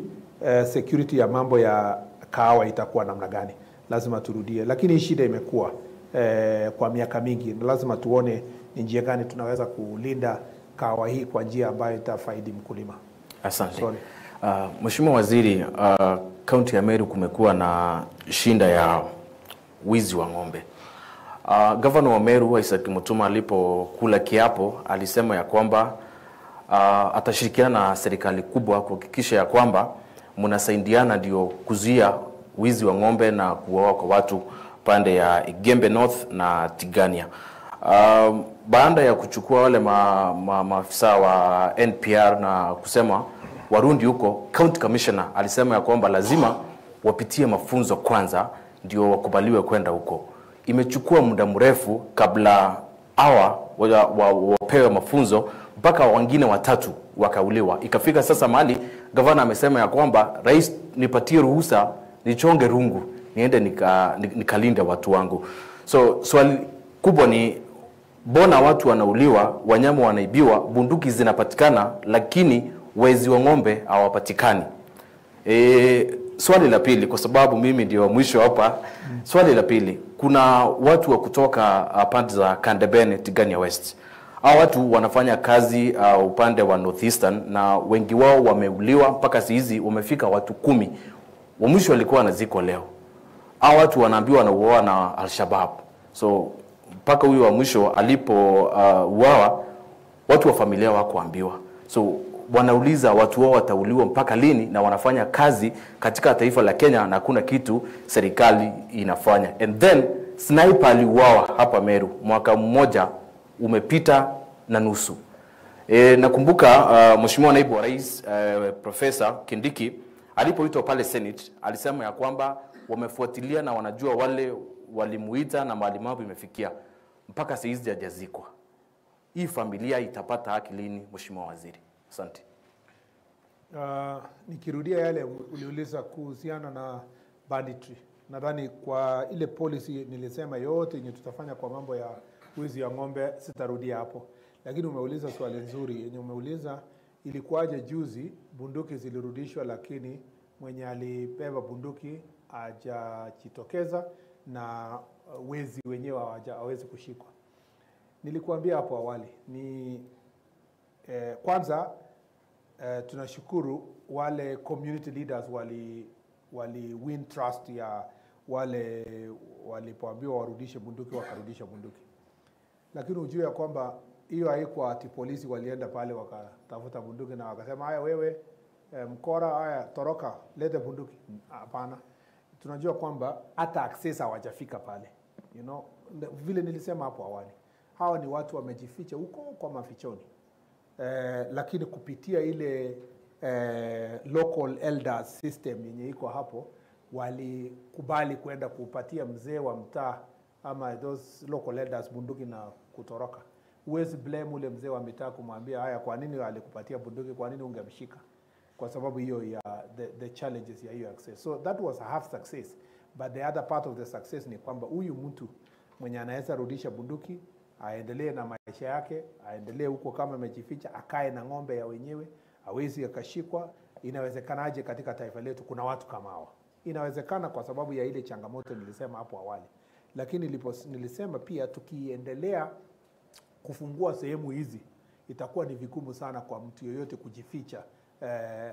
security ya mambo ya kahawa itakuwa namna gani. Lazima turudie, lakini hii shida imekuwa kwa miaka mingi, na lazima tuone ni njia gani tunaweza kulinda kahawa hii kwa njia ambayo itafaidi mkulima. Asante. Sorry. Mheshimiwa Waziri, kaunti ya Meru kumekuwa na shinda ya wizi wa ng'ombe. Gavana wa Meru Isaac Mutuma alipokula kiapo alisema ya kwamba atashirikiana na serikali kubwa kuhakikisha ya kwamba mnasaidiana ndio kuzuia wizi wa ng'ombe na kuuawa kwa watu pande ya Igembe North na Tigania. Baada ya kuchukua wale maafisa wa NPR na kusema warundi huko, County Commissioner alisema ya kwamba lazima wapitie mafunzo kwanza ndio wakubaliwe kwenda huko. Imechukua muda mrefu kabla hawa wapewe mafunzo, mpaka wengine watatu wakauliwa. Ikafika sasa mahali gavana amesema ya kwamba rais, nipatie ruhusa nichonge rungu niende nikalinde watu wangu. So swali kubwa ni mbona watu wanauliwa, wanyama wanaibiwa, bunduki zinapatikana, lakini wezi wa ng'ombe hawapatikani? Swali la pili, kwa sababu mimi ndio mwisho hapa. Swali la pili, kuna watu wa kutoka pande za Kandebene, Tigania West. Hao watu wanafanya kazi upande wa Northeastern na wengi wao wameuliwa mpaka hizi wamefika watu 10. Wa mwisho walikuwa wanazikwa leo. Hao watu wanaambiwa wanauawa na Al-Shabaab. So mpaka huyu wa mwisho alipo uawa, watu wa familia hawakuambiwa. So wanauliza watu wao watauliwa mpaka lini, na wanafanya kazi katika taifa la Kenya na hakuna kitu serikali inafanya. And then sniper aliuawa hapa Meru, mwaka mmoja umepita na nusu. Nakumbuka Mheshimiwa Naibu wa Rais Professor Kindiki alipoitwa pale Senate alisema ya kwamba wamefuatilia na wanajua wale walimuita na mahali mambo imefikia, mpaka saa hizi hajazikwa. Hii familia itapata haki lini, Mheshimiwa Waziri? Asante. Nikirudia yale uliuliza kuhusiana na banditry, nadhani kwa ile policy nilisema yote yenye tutafanya kwa mambo ya wizi ya ng'ombe, sitarudia hapo. Lakini umeuliza swali nzuri yenye umeuliza, ilikuwaje juzi bunduki zilirudishwa lakini mwenye alibeba bunduki hajajitokeza na wezi wenyewe hawezi kushikwa. Nilikuambia hapo awali ni kwanza tunashukuru wale community leaders wali win trust ya wale walipoambiwa warudishe bunduki wakarudisha bunduki. Lakini ujue ya kwamba hiyo haikuwa ati polisi walienda pale wakatafuta bunduki na wakasema haya wewe mkora, haya toroka, lete bunduki. Hapana. Tunajua kwamba hata access hawajafika pale. You know, vile nilisema hapo awali, hawa ni watu wamejificha huko kwa mafichoni. Lakini kupitia ile local elders system yenye iko hapo, walikubali kwenda kupatia mzee wa mtaa ama those local elders bunduki na kutoroka. Huwezi blame ule mzee wa mitaa kumwambia haya, kwa nini alikupatia bunduki, kwa nini ungemshika? Kwa sababu hiyo ya the challenges ya hiyo access. So that was a half success. But the other part of the success ni kwamba huyu mtu mwenye anaweza rudisha bunduki aendelee na maisha yake, aendelee huko kama amejificha, akae na ng'ombe ya wenyewe, hawezi akashikwa. Inawezekanaje katika taifa letu kuna watu kama hawa? Inawezekana kwa sababu ya ile changamoto nilisema hapo awali. Lakini nilisema pia tukiendelea kufungua sehemu hizi itakuwa ni vigumu sana kwa mtu yoyote kujificha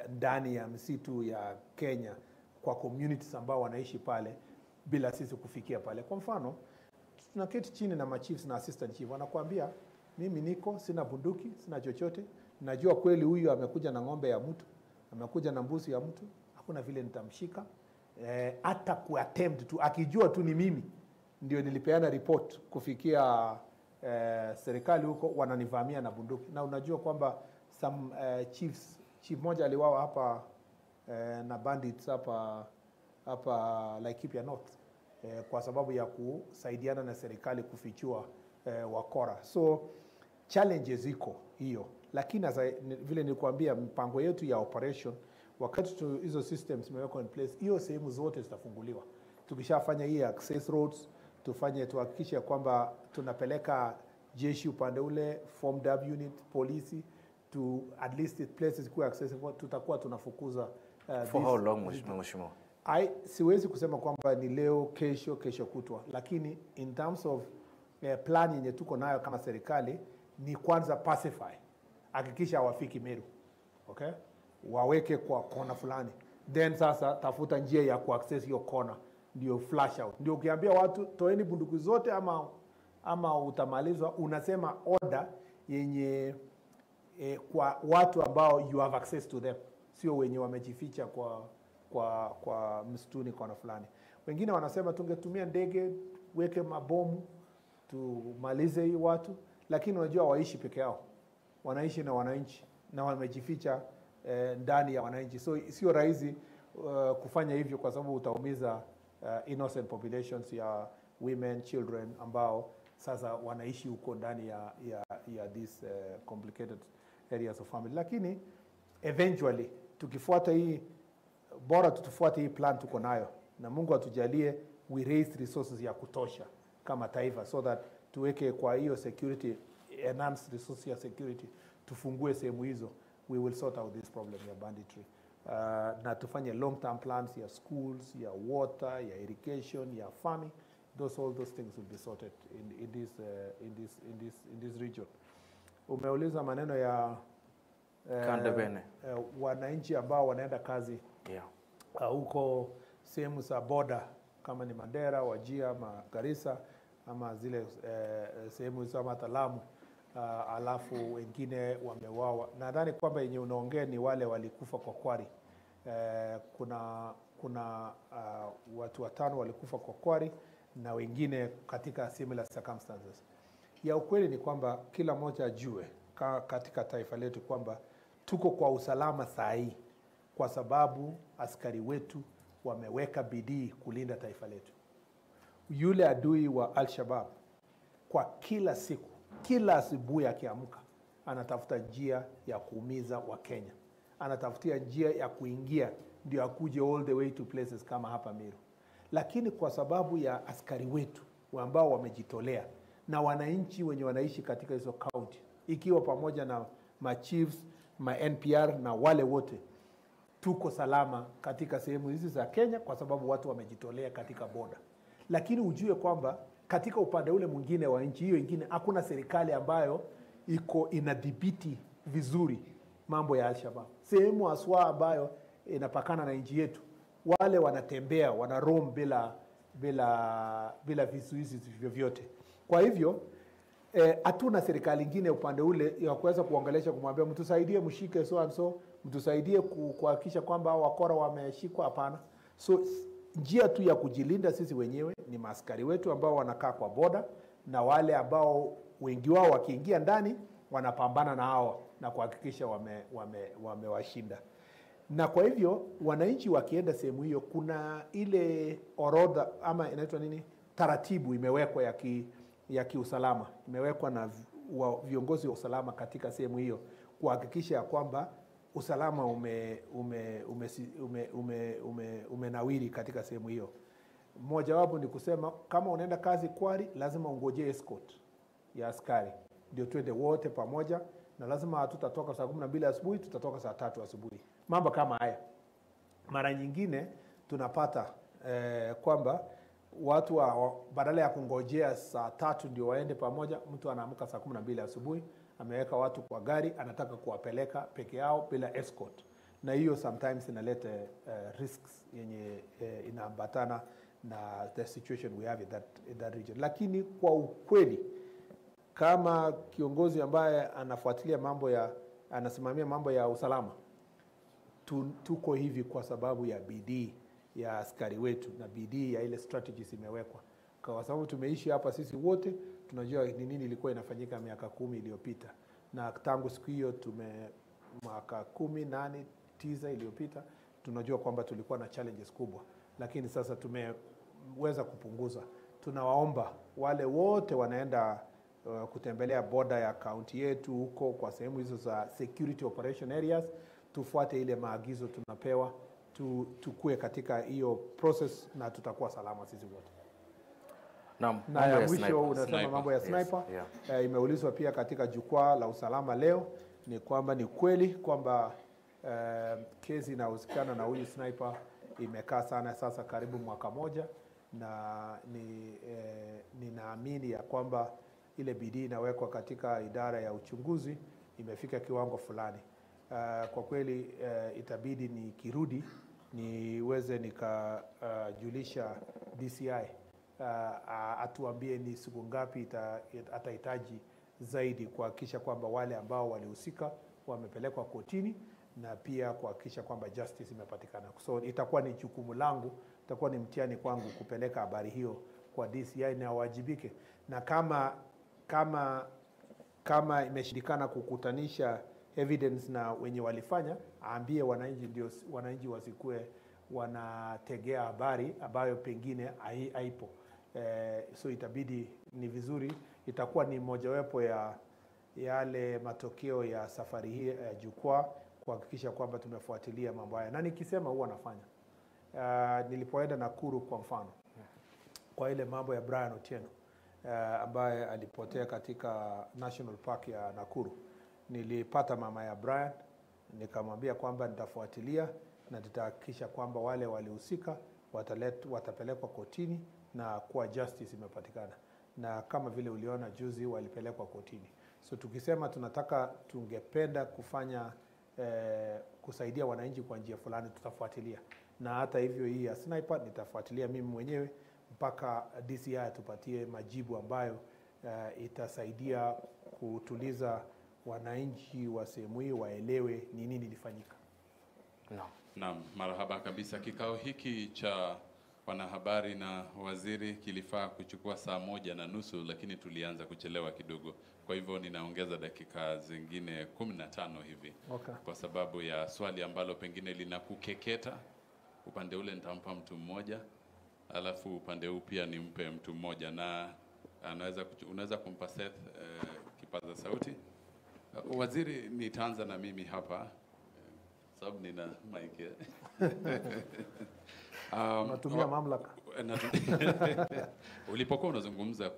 ndani ya msitu ya Kenya kwa communities ambao wanaishi pale bila sisi kufikia pale. Kwa mfano, tunaketi chini na machiefs na assistant chief, wanakuambia mimi niko sina bunduki, sina chochote, najua kweli huyu amekuja na ng'ombe ya mtu, amekuja na mbuzi ya mtu, hakuna vile nitamshika. Hata ku attempt tu, akijua tu ni mimi ndio nilipeana report kufikia serikali huko, wananivamia na bunduki. Na unajua kwamba some chiefs, chief moja aliuawa hapa na bandits hapa Laikipia North kwa sababu ya kusaidiana na serikali kufichua wakora. So challenges iko hiyo, lakini vile nilikuambia mpango yetu ya operation, wakati hizo systems zimewekwa in place, hiyo sehemu zote zitafunguliwa. Tukishafanya hii access roads, tuhakikishe kwamba tunapeleka jeshi upande ule, formed up unit, polisi, to at least places kuwa accessible, tutakuwa tunafukuza. For how long, Mheshimiwa? Siwezi kusema kwamba ni leo, kesho, kesho kutwa, lakini in terms of plan yenye tuko nayo kama serikali ni kwanza pacify, hakikisha hawafiki Meru, okay? Waweke kwa kona fulani, then sasa tafuta njia ya kuaccess hiyo kona, ndio flash out. Ndio ukiambia watu toeni bunduki zote ama utamalizwa, unasema order yenye kwa watu ambao you have access to them, sio wenye wamejificha kwa msituni kona fulani. Wengine wanasema tungetumia ndege, weke mabomu tumalize hii watu, lakini unajua waishi peke yao, wanaishi na wananchi na wamejificha ndani ya wananchi, so sio rahisi kufanya hivyo kwa sababu utaumiza innocent populations ya women, children ambao sasa wanaishi huko ndani ya these complicated areas of family. Lakini eventually tukifuata hii, bora tutufuate hii plan tuko nayo, na Mungu atujalie we raise resources ya kutosha kama taifa, so that tuweke kwa hiyo security, enhanced resource ya security, tufungue sehemu hizo, we will sort out this problem ya banditry. Na tufanye long term plans ya schools, ya water, ya irrigation, ya farming. All those things will be sorted in this region. Umeuliza maneno ya wananchi ambao wanaenda kazi huko sehemu za border kama ni Mandera, Wajir ama Garissa ama zile sehemu za hata Lamu, alafu wengine wameuawa. Nadhani kwamba yenye unaongea ni wale walikufa kwa kwari. Kuna watu 5 walikufa kwa kwari na wengine katika similar circumstances. Ya ukweli ni kwamba kila mmoja ajue katika taifa letu kwamba tuko kwa usalama saa hii kwa sababu askari wetu wameweka bidii kulinda taifa letu. Yule adui wa Al-Shabaab kwa kila siku, kila asubuhi akiamka, anatafuta njia ya kuumiza wa Kenya. Anatafutia njia ya kuingia ndio akuje all the way to places kama hapa Meru. Lakini kwa sababu ya askari wetu ambao wamejitolea na wananchi wenye wanaishi katika hizo county, ikiwa pamoja na ma chiefs, ma NPR na wale wote, tuko salama katika sehemu hizi za Kenya kwa sababu watu wamejitolea katika border. Lakini ujue kwamba katika upande ule mwingine wa nchi hiyo ingine hakuna serikali ambayo iko inadhibiti vizuri mambo ya Al-Shabaab. Sehemu haswa ambayo inapakana na nchi yetu, wale wanatembea, wana roam bila vizuizi vyovyote. Kwa hivyo hatuna serikali nyingine upande ule ya kuweza kuongelesha, kumwambia mtusaidie mshike so and so, mtusaidie kuhakikisha kwamba wakora wameshikwa. Hapana. So njia tu ya kujilinda sisi wenyewe ni maaskari wetu ambao wanakaa kwa border na wale ambao wengi wao wakiingia ndani wanapambana na hao na kuhakikisha wamewashinda. Na kwa hivyo wananchi wakienda sehemu hiyo, kuna ile orodha ama inaitwa nini, taratibu imewekwa ya kiusalama, imewekwa na viongozi wa usalama katika sehemu hiyo kuhakikisha ya kwamba usalama umenawiri katika sehemu hiyo. Mojawapo ni kusema kama unaenda kazi Kwari, lazima ungoje escort ya askari ndio twende wote pamoja, na lazima hatutatoka saa 12 asubuhi, tutatoka saa 3 asubuhi. Mambo kama haya. Mara nyingine tunapata kwamba watu badala ya kungojea saa 3 ndio waende pamoja, mtu anaamka saa 12 asubuhi, ameweka watu kwa gari, anataka kuwapeleka peke yao bila escort. Na hiyo sometimes inaleta risks yenye inaambatana na the situation we have in that region. Lakini kwa ukweli, kama kiongozi ambaye anafuatilia mambo ya, anasimamia mambo ya usalama, tuko hivi kwa sababu ya bidii ya askari wetu na bidii ya ile strategies imewekwa. Kwa sababu tumeishi hapa sisi wote, tunajua ni nini ilikuwa inafanyika miaka 10 iliyopita. Na tangu siku hiyo mwaka 18, 9 iliyopita, tunajua kwamba tulikuwa na challenges kubwa. Lakini sasa tumeweza kupunguza. Tunawaomba wale wote wanaenda kutembelea border ya county yetu huko kwa sehemu hizo za security operation areas, tufuate ile maagizo tunapewa, tukue katika hiyo process na tutakuwa salama sisi wote. Na ya mwisho unasema mambo ya sniper. Yes, yeah. Imeulizwa pia katika jukwaa la usalama leo, ni kwamba ni kweli kwamba kesi inahusikana na huyu sniper imekaa sana sasa karibu mwaka moja, na ninaamini ya kwamba ile bidii inawekwa katika idara ya uchunguzi imefika kiwango fulani. Kwa kweli itabidi nikirudi niweze nikajulisha DCI atuambie ni siku ngapi atahitaji zaidi kuhakikisha kwamba wale ambao walihusika wamepelekwa kotini na pia kuhakikisha kwamba justice imepatikana. So itakuwa ni jukumu langu Itakuwa ni mtihani kwangu kupeleka habari hiyo kwa DCI na wajibike, na kama imeshindikana kukutanisha evidence na wenye walifanya, aambie wananchi, ndio wananchi wasikue wanategea habari ambayo pengine haipo. So itabidi ni vizuri, itakuwa ni mojawapo ya yale matokeo ya safari hii ya jukwaa, kuhakikisha kwamba tumefuatilia mambo haya. Na nikisema huwa nafanya. Nilipoenda Nakuru kwa mfano, kwa ile mambo ya Brian Otieno ambaye alipotea katika National Park ya Nakuru, nilipata mama ya Brian, nikamwambia kwamba nitafuatilia na nitahakikisha kwamba wale walihusika watapelekwa kotini na kuwa justice imepatikana. Na kama vile uliona juzi walipelekwa kotini. So tukisema tungependa kufanya kusaidia wananchi kwa njia fulani, tutafuatilia. Na hata hivyo hii ya sniper nitafuatilia mimi mwenyewe mpaka DCI atupatie majibu ambayo itasaidia kutuliza wananchi wa sehemu hii waelewe ni nini lilifanyika. Naam, marhaba kabisa. Kikao hiki cha wanahabari na waziri kilifaa kuchukua 1:30, lakini tulianza kuchelewa kidogo. Kwa hivyo ninaongeza dakika zingine 15 hivi. Okay. Kwa sababu ya swali ambalo pengine linakukeketa. Upande ule nitampa mtu mmoja, alafu upande huu pia nimpe mtu mmoja, na unaweza kumpa Seth kipaza sauti. Waziri, nitaanza na mimi hapa sababu nina mic. Natumia mamlaka. Ulipokuwa unazungumza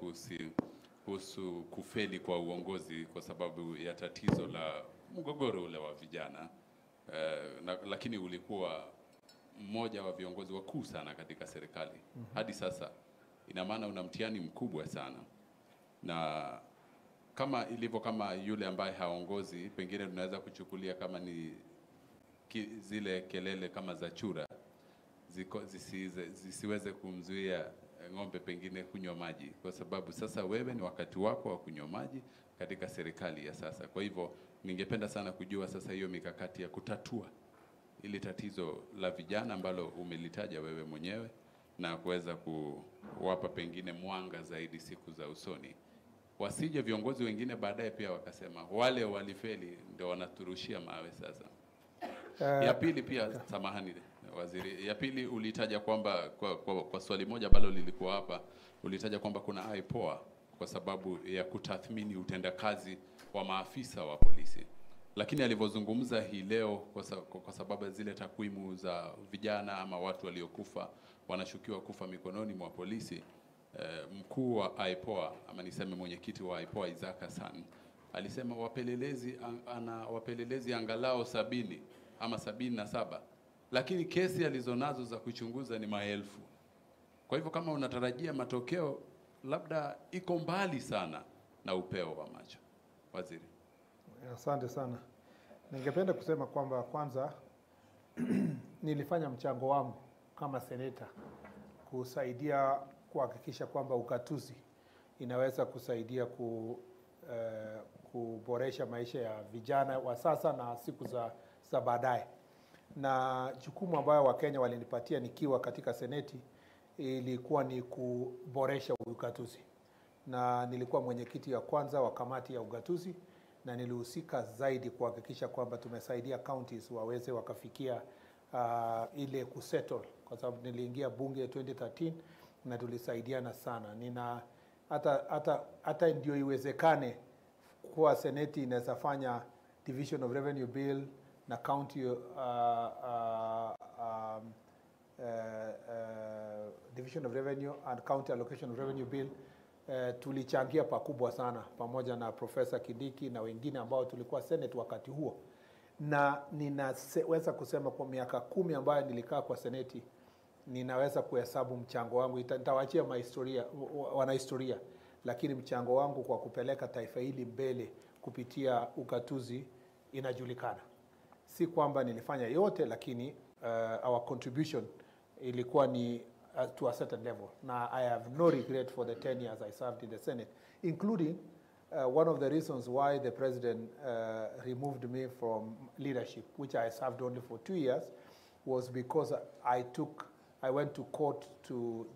kuhusu kufeli kwa uongozi kwa sababu ya tatizo la mgogoro ule wa vijana, lakini ulikuwa mmoja wa viongozi wakuu sana katika serikali. Hadi sasa ina maana una mtihani mkubwa sana, na kama ilivyo kama yule ambaye haongozi, pengine tunaweza kuchukulia kama ni zile kelele kama za chura zisiweze kumzuia ng'ombe pengine kunywa maji, kwa sababu sasa wewe ni wakati wako wa kunywa maji katika serikali ya sasa. Kwa hivyo ningependa sana kujua sasa hiyo mikakati ya kutatua ili tatizo la vijana ambalo umelitaja wewe mwenyewe na kuweza kuwapa pengine mwanga zaidi siku za usoni, wasije viongozi wengine baadaye pia wakasema wale walifeli ndio wanaturushia mawe sasa. Ya pili pia, samahani waziri, ya pili ulitaja kwamba kwa swali moja ambalo lilikuwa hapa, ulitaja kwamba kuna IPOA kwa sababu ya kutathmini utendakazi wa maafisa wa polisi. Lakini alivyozungumza hii leo kwa sababu zile takwimu za vijana ama watu waliokufa wanashukiwa kufa mikononi mwa polisi, mkuu wa IPOA ama niseme mwenyekiti wa IPOA Isaac Hassan alisema wapelelezi angalau 70 ama 77, lakini kesi alizonazo za kuchunguza ni maelfu. Kwa hivyo kama unatarajia matokeo labda iko mbali sana na upeo wa macho. Waziri. Asante sana. Ningependa kusema kwamba kwanza nilifanya mchango wangu kama seneta kusaidia kuhakikisha kwamba ugatuzi inaweza kusaidia kuboresha maisha ya vijana wa sasa na siku za baadaye. Na jukumu ambayo Wakenya walinipatia nikiwa katika seneti ilikuwa ni kuboresha ugatuzi. Na nilikuwa mwenyekiti wa kwanza wa kamati ya ugatuzi, na nilihusika zaidi kuhakikisha kwamba tumesaidia counties waweze wakafikia ile kusettle, kwa sababu niliingia bunge 2013 na tulisaidiana sana. Nina hata ndio iwezekane kuwa seneti inaweza fanya division of revenue bill na county division of revenue and county allocation of revenue bill. Tulichangia pakubwa sana pamoja na Professor Kindiki na wengine ambao tulikuwa Senate wakati huo. Na ninaweza kusema kwa miaka 10 ambayo nilikaa kwa Seneti, ninaweza kuhesabu mchango wangu. Nitawaachia wanahistoria, lakini mchango wangu kwa kupeleka taifa hili mbele kupitia ugatuzi inajulikana. Si kwamba nilifanya yote, lakini our contribution ilikuwa ni to a certain level. Now, I have no regret for the 10 years I served in the Senate, including one of the reasons why the president removed me from leadership, which I served only for 2 years, was because I I went to court to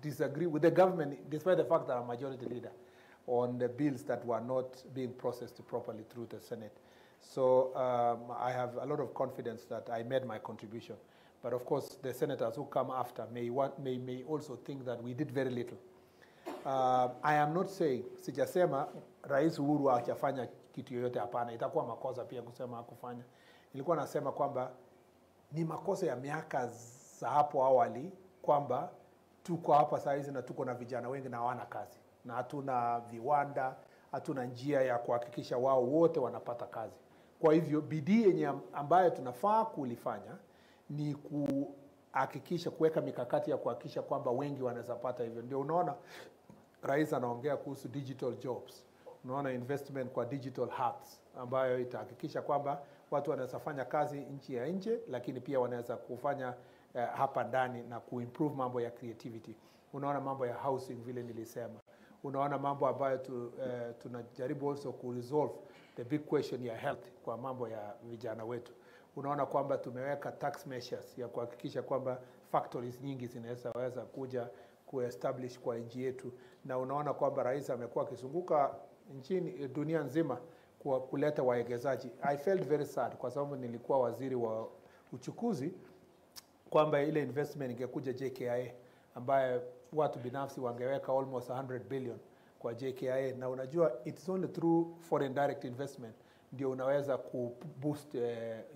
disagree with the government, despite the fact that I'm a majority leader, on the bills that were not being processed properly through the Senate. So I have a lot of confidence that I made my contribution. But of course, the senators who come after may also think that we did very little. I am not saying, sijasema Rais Uhuru hajafanya kitu yoyote, hapana. Itakuwa makosa pia kusema hakufanya. Nilikuwa nasema kwamba ni makosa ya miaka za hapo awali kwamba tuko hapa saa hizi na tuko na vijana wengi na hawana kazi, na hatuna viwanda, hatuna njia ya kuhakikisha wao wote wanapata kazi. Kwa hivyo bidii yenye ambayo tunafaa kulifanya ni kuhakikisha, kuweka mikakati ya kuhakikisha kwamba wengi wanaweza pata hivyo. Ndio unaona Rais anaongea kuhusu digital jobs. Unaona investment kwa digital hubs ambayo itahakikisha kwamba watu wanaweza fanya kazi nchi ya nje, lakini pia wanaweza kufanya hapa ndani na kuimprove mambo ya creativity. Unaona mambo ya housing vile nilisema. Unaona mambo ambayo tunajaribu also kuresolve the big question ya health kwa mambo ya vijana wetu. Unaona kwamba tumeweka tax measures ya kuhakikisha kwamba factories nyingi zinaweza kuja kuestablish kwa nchi yetu. Na unaona kwamba Rais amekuwa akizunguka nchini dunia nzima kwa kuleta wawekezaji. I felt very sad kwa sababu nilikuwa waziri wa uchukuzi kwamba ile investment ingekuja JKIA ambaye watu binafsi wangeweka almost 100 billion kwa JKIA. Na unajua it's only through foreign direct investment ndio unaweza ku boost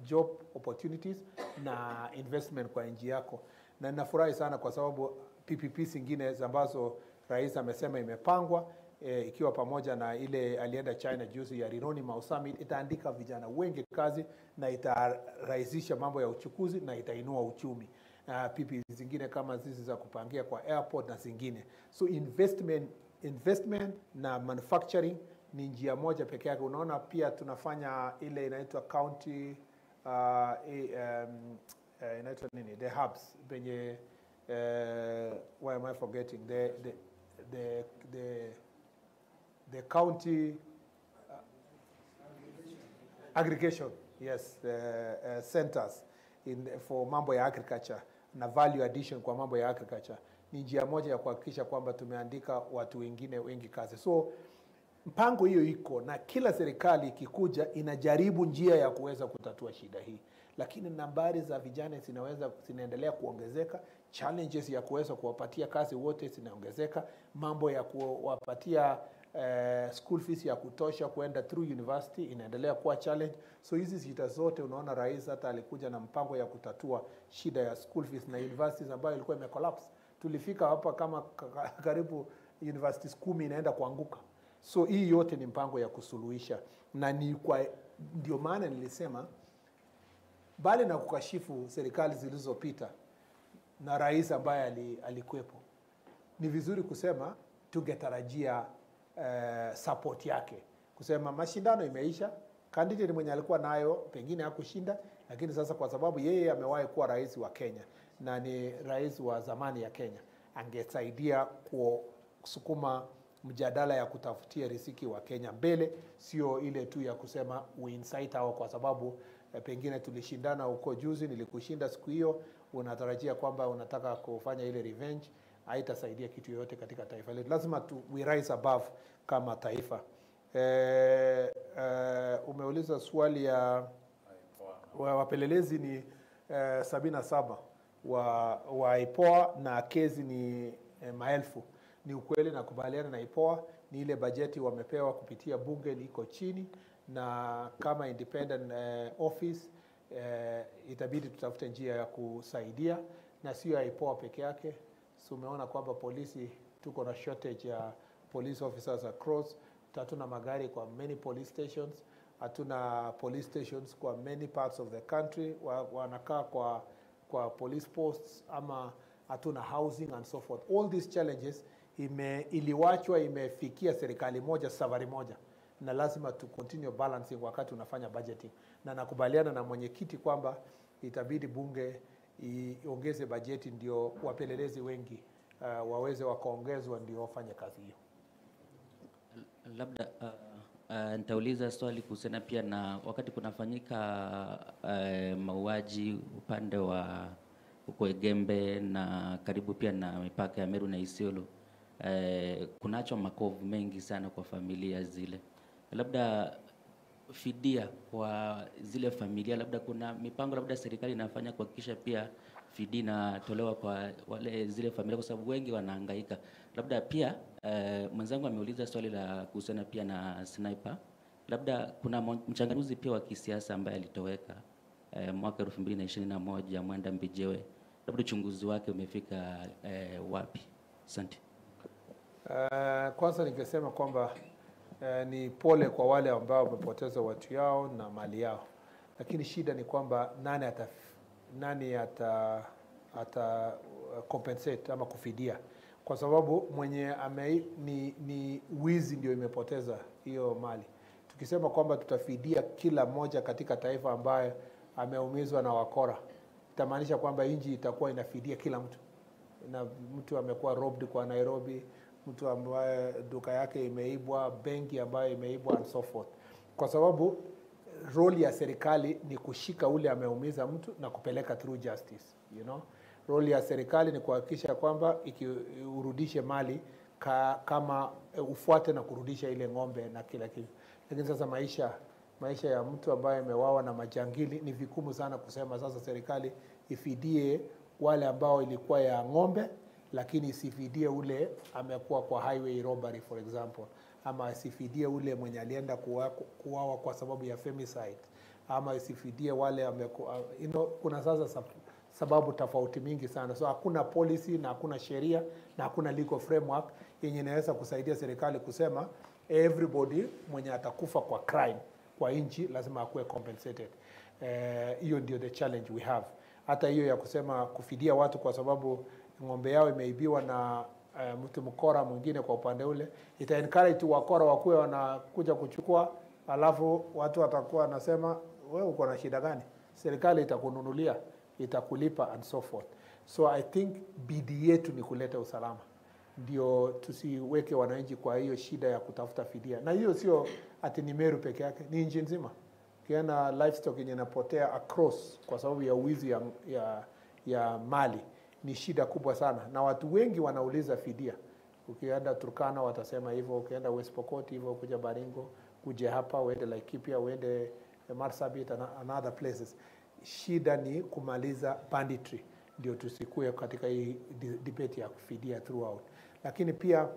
job opportunities na investment kwa nchi yako. Na ninafurahi sana kwa sababu PPP zingine ambazo Rais amesema imepangwa, ikiwa pamoja na ile alienda China juzi ya Rironi Mau Summit, itaandika vijana wengi kazi na itarahisisha mambo ya uchukuzi na itainua uchumi. PPP zingine kama zizi za kupangia kwa airport na zingine. So investment na manufacturing ni njia moja peke yake. Unaona pia tunafanya ile inaitwa county inaitwa nini, the hubs penye, why am I forgetting the county aggregation, yes, the centers in for mambo ya agriculture na value addition kwa mambo ya agriculture. Ni njia moja ya kuhakikisha kwamba tumeandika watu wengine wengi kazi. So mpango hiyo iko, na kila serikali ikikuja inajaribu njia ya kuweza kutatua shida hii. Lakini nambari za vijana zinaendelea kuongezeka, challenges ya kuweza kuwapatia kazi wote zinaongezeka, mambo ya kuwapatia school fees ya kutosha kuenda through university inaendelea kuwa challenge. So hizi shida zote unaona Rais hata alikuja na mpango ya kutatua shida ya school fees na universities ambayo ilikuwa imecollapse. Tulifika hapa kama karibu universities 10 inaenda kuanguka. So hii yote ni mpango ya kusuluhisha, na ni kwa ndio maana nilisema bali na kukashifu serikali zilizopita na rais ambaye alikuwepo, ni vizuri kusema tungetarajia support yake, kusema mashindano imeisha, candidate mwenye alikuwa nayo pengine hakushinda, lakini sasa kwa sababu yeye amewahi kuwa rais wa Kenya na ni rais wa zamani ya Kenya, angesaidia kusukuma mjadala ya kutafutia riziki wa Kenya mbele, sio ile tu ya kusema we incite hao kwa sababu pengine tulishindana huko juzi, nilikushinda siku hiyo, unatarajia kwamba unataka kufanya ile revenge. Haitasaidia kitu yoyote katika taifa letu. Lazima we rise above kama taifa. Umeuliza swali ya wapelelezi ni 77 wa IPOA na kesi ni maelfu. Ni ukweli na kubaliana na IPOA, ni ile bajeti wamepewa kupitia bunge liko chini, na kama independent office itabidi tutafute njia ya kusaidia, na sio IPOA peke yake. So umeona kwamba polisi tuko na shortage ya police officers across, hatuna magari kwa many police stations, hatuna police stations kwa many parts of the country, wanakaa kwa police posts, ama hatuna housing and so forth. All these challenges iliwachwa imefikia serikali moja safari moja, na lazima to continue balancing wakati unafanya budgeting. Na nakubaliana na mwenyekiti kwamba itabidi bunge iongeze bajeti ndio wapelelezi wengi waweze wakaongezwa ndio wafanye kazi hiyo. Labda nitauliza swali kuhusiana pia na wakati kunafanyika mauaji upande wa huko Egembe na karibu pia na mipaka ya Meru na Isiolo. Kunacho makovu mengi sana kwa familia zile. Labda fidia kwa zile familia, labda kuna mipango labda serikali inafanya kuhakikisha pia fidia inatolewa kwa wale zile familia, kwa sababu wengi wanahangaika. Labda pia mwenzangu ameuliza swali la kuhusiana pia na sniper. Labda kuna mchanganuzi pia wa kisiasa ambaye alitoweka mwaka 2021, Mwenda Mbijewe. Labda uchunguzi wake umefika wapi? Asante. Kwanza ningesema kwamba ni pole kwa wale ambao wamepoteza watu yao na mali yao, lakini shida ni kwamba nani ata compensate ama kufidia, kwa sababu mwenye ni wizi ndio imepoteza hiyo mali. Tukisema kwamba tutafidia kila mmoja katika taifa ambaye ameumizwa na wakora, itamaanisha kwamba nchi itakuwa inafidia kila mtu, na mtu amekuwa robbed kwa Nairobi, mtu ambaye duka yake imeibwa, benki ambayo imeibwa and so forth. Kwa sababu role ya serikali ni kushika ule ameumiza mtu na kupeleka through justice, you know. Role ya serikali ni kuhakikisha kwamba urudishe mali kama ufuate na kurudisha ile ng'ombe na kila kitu. Lakini sasa maisha ya mtu ambaye amewawa na majangili ni vigumu sana kusema sasa serikali ifidie wale ambao ilikuwa ya ng'ombe, lakini isifidie ule amekuwa kwa highway robbery for example, ama isifidie ule mwenye alienda kuuawa kwa sababu ya femicide, ama isifidie wale amekuwa, you know, kuna sasa sababu tofauti mingi sana. So hakuna policy na hakuna sheria na hakuna legal framework yenye inaweza kusaidia serikali kusema everybody mwenye atakufa kwa crime kwa nchi lazima akuwe compensated. Hiyo ndio the challenge we have. Hata hiyo ya kusema kufidia watu kwa sababu ng'ombe yao imeibiwa na mtu mkora mwingine kwa upande ule, ita encourage tu wakora wakuwe wanakuja kuchukua, alafu watu watakuwa wanasema wewe uko na shida gani? Serikali itakununulia, itakulipa and so forth. So I think bidii yetu ni kuleta usalama, ndio tusiweke wananchi kwa hiyo shida ya kutafuta fidia. Na hiyo sio ati ni Meru peke yake, ni nchi nzima. Ukiona livestock yenye inapotea across kwa sababu ya wizi ya mali ni shida kubwa sana, na watu wengi wanauliza fidia. Ukienda Turkana watasema hivyo, ukienda West Pokot hivyo, kuja Baringo, kuja hapa, uende Laikipia, uende Marsabit and other places. Shida ni kumaliza banditry, ndio tusikue katika hii debate ya kufidia throughout. Lakini pia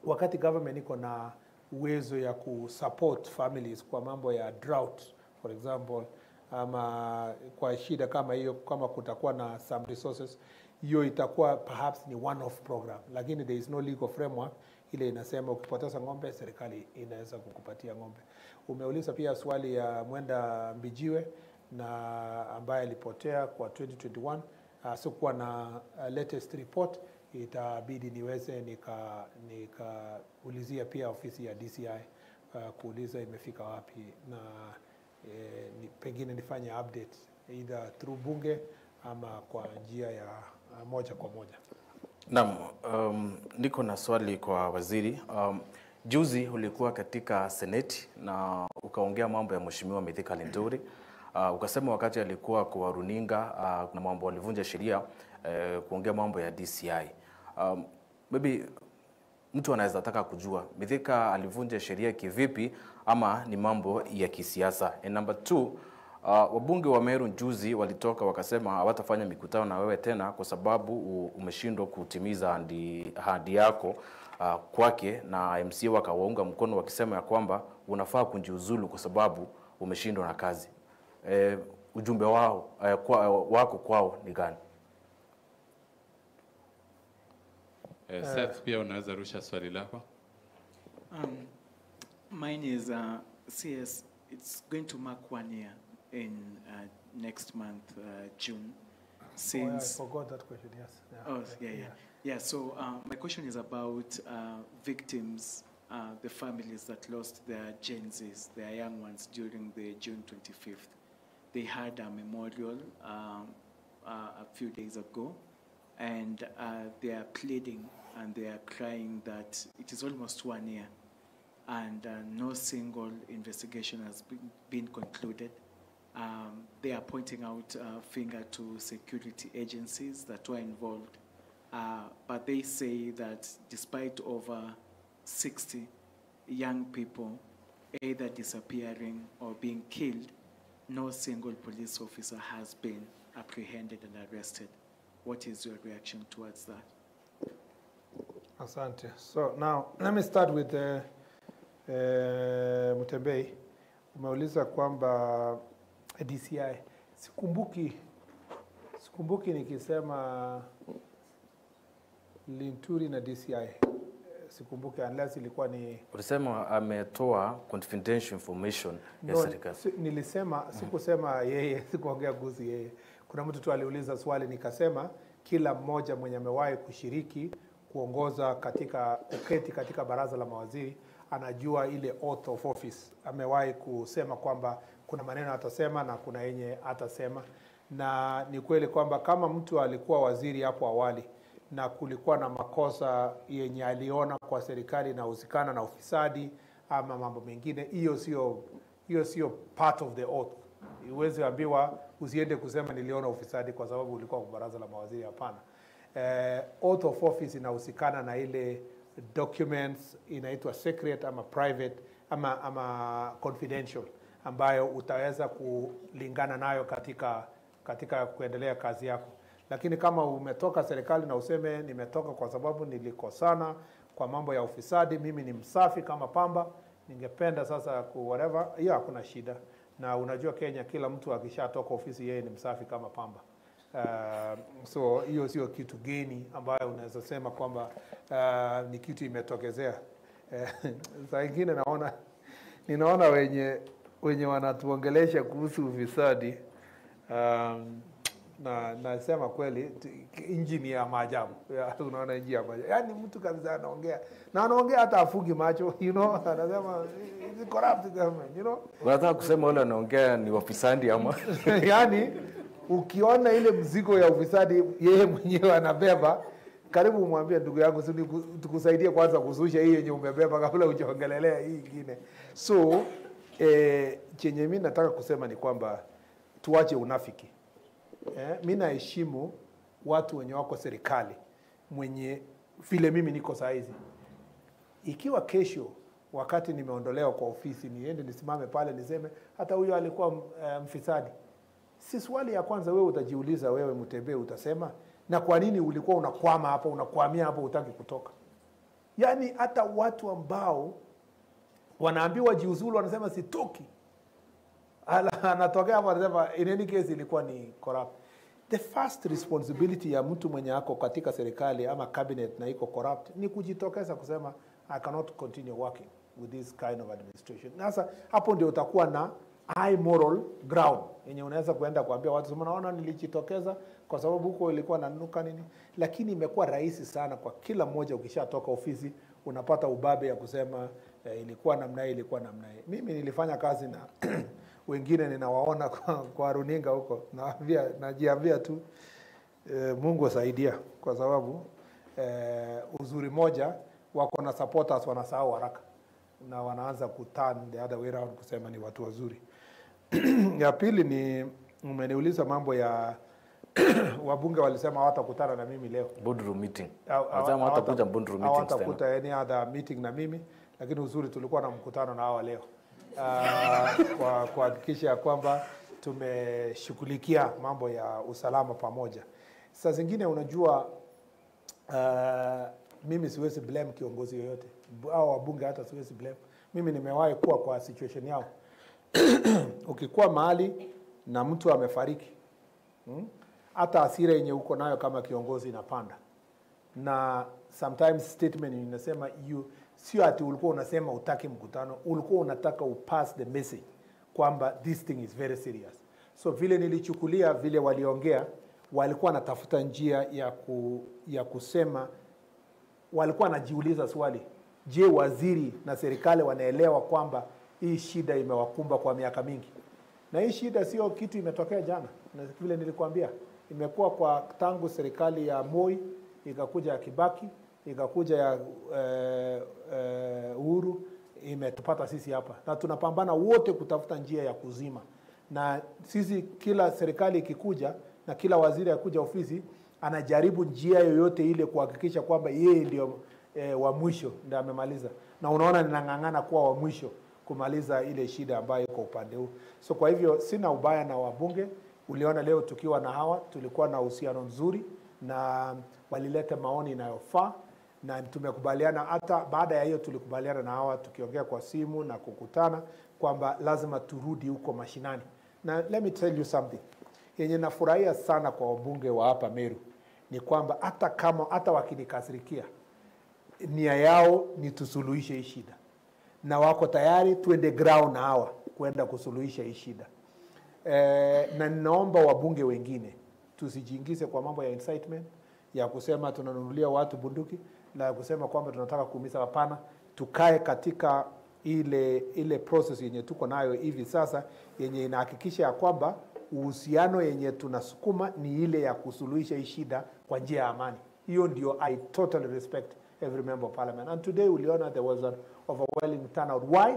wakati government iko na uwezo ya kusupport families kwa mambo ya drought for example, ama kwa shida kama hiyo, kama kutakuwa na some resources, hiyo itakuwa perhaps ni one off program, lakini there is no legal framework ile inasema ukipoteza ng'ombe serikali inaweza kukupatia ng'ombe. Umeuliza pia swali ya Mwenda Mbijiwe na ambaye alipotea kwa 2021. Sikuwa na latest report, itabidi niweze nikaulizia pia ofisi ya DCI kuuliza imefika wapi, na pengine nifanye update either through bunge ama kwa njia ya moja kwa moja. Naam, niko na swali kwa waziri. Juzi ulikuwa katika seneti na ukaongea mambo ya Mheshimiwa Mithika Linturi. Ukasema wakati alikuwa kwa runinga kuna mambo walivunja sheria, kuongea mambo ya DCI. Maybe mtu anaweza taka kujua Mithika alivunja sheria kivipi ama ni mambo ya kisiasa. And number 2, wabunge wa Meru juzi walitoka wakasema hawatafanya mikutano na wewe tena kwa sababu umeshindwa kutimiza ahadi yako kwake, na MCA wakawaunga mkono wakisema ya kwamba unafaa kujiuzulu kwa sababu umeshindwa na kazi. Ujumbe wao wako kwao ni gani? Seth, pia unaweza rusha swali lako. Mine is CS, it's going to mark 1 year in next month, June. Since I forgot that question, yes. Yeah. Oh, yeah. So my question is about victims, the families that lost their Gen Zs, their young ones, during the June 25th. They had a memorial a few days ago, and they are pleading and they are crying that it is almost 1 year and no single investigation has been concluded. They are pointing out finger to security agencies that were involved. But they say that despite over 60 young people either disappearing or being killed, no single police officer has been apprehended and arrested. What is your reaction towards that? Asante. So now, let me start with Mutembei. Umeuliza kwamba DCI. Sikumbuki nikisema Linturi na DCI. Sikumbuki unless ilikuwa ni... Ulisema ametoa confidential information ya serikali. Nilisema, sikusema yeye, sikuongea kuhusu yeye. Kuna mtu tu aliuliza swali nikasema kila mmoja mwenye amewahi kushiriki kuongoza katika kuketi katika baraza la mawaziri anajua ile oath of office. Amewahi kusema kwamba kuna maneno atasema na kuna yenye atasema. Na ni kweli kwamba kama mtu alikuwa waziri hapo awali na kulikuwa na makosa yenye aliona kwa serikali na husikana na ufisadi ama mambo mengine, hiyo sio part of the oath. Huwezi ambiwa usiende kusema niliona ufisadi kwa sababu ulikuwa kwa baraza la mawaziri, hapana. Oath of office inahusikana na ile documents inaitwa secret ama private ama confidential ambayo utaweza kulingana nayo katika kuendelea kazi yako. Lakini kama umetoka serikali na useme nimetoka kwa sababu nilikosana kwa mambo ya ufisadi, mimi ni msafi kama pamba, ningependa sasa ku whatever, hiyo hakuna shida. Na unajua Kenya kila mtu akishatoka ofisi yeye ni msafi kama pamba. So hiyo sio kitu geni ambayo unaweza sema kwamba ni kitu imetokezea. Saa nyingine ninaona wenye wanatuongelesha kuhusu ufisadi, na nasema kweli nchi ni ya maajabu. Unaona nchi ya maajabu. Yaani mtu kabisa anaongea. Na anaongea hata afungi macho, you know, anasema it's corrupt government, you know. Unataka kusema wale wanaongea ni wafisadi ama? Yaani ukiona ile mzigo ya ufisadi yeye mwenyewe anabeba, karibu umwambie ndugu yangu si tukusaidie kwanza kuzusha hii yenye umebeba kabla hujaongelelea hii nyingine. So chenye mimi nataka kusema ni kwamba tuache unafiki. Mimi naheshimu watu wenye wako serikali, mwenye vile mimi niko saa hizi. Ikiwa kesho wakati nimeondolewa kwa ofisi niende nisimame pale niseme hata huyo alikuwa mfisadi, si swali ya kwanza wewe utajiuliza, wewe Mutembei utasema na kwa nini ulikuwa unakwama hapo, unakwamia hapo, hutaki kutoka? Yaani hata watu ambao wanaambiwa jiuzulu wanasema sitoki. Anatokea hapo anasema in any case ilikuwa ni corrupt. The first responsibility ya mtu mwenye ako katika serikali ama cabinet na iko corrupt ni kujitokeza kusema I cannot continue working with this kind of administration. Sasa hapo ndio utakuwa na high moral ground yenye unaweza kuenda kuambia watu naona nilijitokeza kwa sababu huko ilikuwa nanuka nini. Lakini imekuwa rahisi sana kwa kila mmoja, ukishatoka ofisi unapata ubabe ya kusema ilikuwa namna hii, ilikuwa namna hii. Mimi nilifanya kazi na wengine ninawaona kwa runinga huko, najiambia tu Mungu asaidia, kwa sababu uzuri moja wako na supporters wanasahau haraka na wanaanza kuturn the other way round kusema ni watu wazuri. Ya pili ni umeniuliza mambo ya wabunge walisema hawatakutana na mimi leo. Boardroom meeting. Walisema hawatakuja boardroom meeting tena. Hawatakuta any other meeting na mimi, lakini uzuri tulikuwa na mkutano na hawa leo. Kwa kuhakikisha kwamba tumeshughulikia mambo ya usalama pamoja. Saa zingine unajua mimi siwezi blame kiongozi yoyote au wabunge, hata siwezi blame. Mimi nimewahi kuwa kwa situation yao. Ukikuwa mahali na mtu amefariki, hata hasira yenye uko nayo kama kiongozi inapanda. Na sometimes statement inasema you sio ati ulikuwa unasema utaki mkutano, ulikuwa unataka upass the message kwamba this thing is very serious. So vile nilichukulia vile waliongea, walikuwa wanatafuta njia ya kusema, walikuwa wanajiuliza swali, je, waziri na serikali wanaelewa kwamba hii shida imewakumba kwa miaka mingi? Na hii shida sio kitu imetokea jana. Na vile nilikwambia, imekuwa kwa tangu serikali ya Moi, ikakuja ya Kibaki, ikakuja ya Uhuru, imetupata sisi hapa. Na tunapambana wote kutafuta njia ya kuzima. Na sisi kila serikali ikikuja na kila waziri akuja ofisi anajaribu njia yoyote ile kuhakikisha kwamba yeye ndio wa mwisho ndio amemaliza. Na unaona ninang'ang'ana kuwa wa mwisho kumaliza ile shida ambayo iko upande huu. So kwa hivyo sina ubaya na wabunge. Uliona leo tukiwa na hawa tulikuwa na uhusiano mzuri na walileta maoni inayofaa na tumekubaliana. Hata baada ya hiyo tulikubaliana na hawa tukiongea kwa simu na kukutana kwamba lazima turudi huko mashinani. Na let me tell you something yenye nafurahia sana kwa wabunge wa hapa Meru ni kwamba hata kama hata wakinikasirikia, nia yao ni tusuluhishe hii shida, na wako tayari tuende ground na hawa kwenda kusuluhisha hii shida. Na ninaomba wabunge wengine tusijiingize kwa mambo ya incitement ya kusema tunanunulia watu bunduki na kusema kwamba tunataka kuumiza. Hapana, tukae katika ile process yenye tuko nayo hivi sasa yenye inahakikisha ya kwamba uhusiano yenye tunasukuma ni ile ya kusuluhisha hii shida kwa njia ya amani. Hiyo ndio I totally respect every member of parliament. And today uliona there was an overwhelming turnout. Why?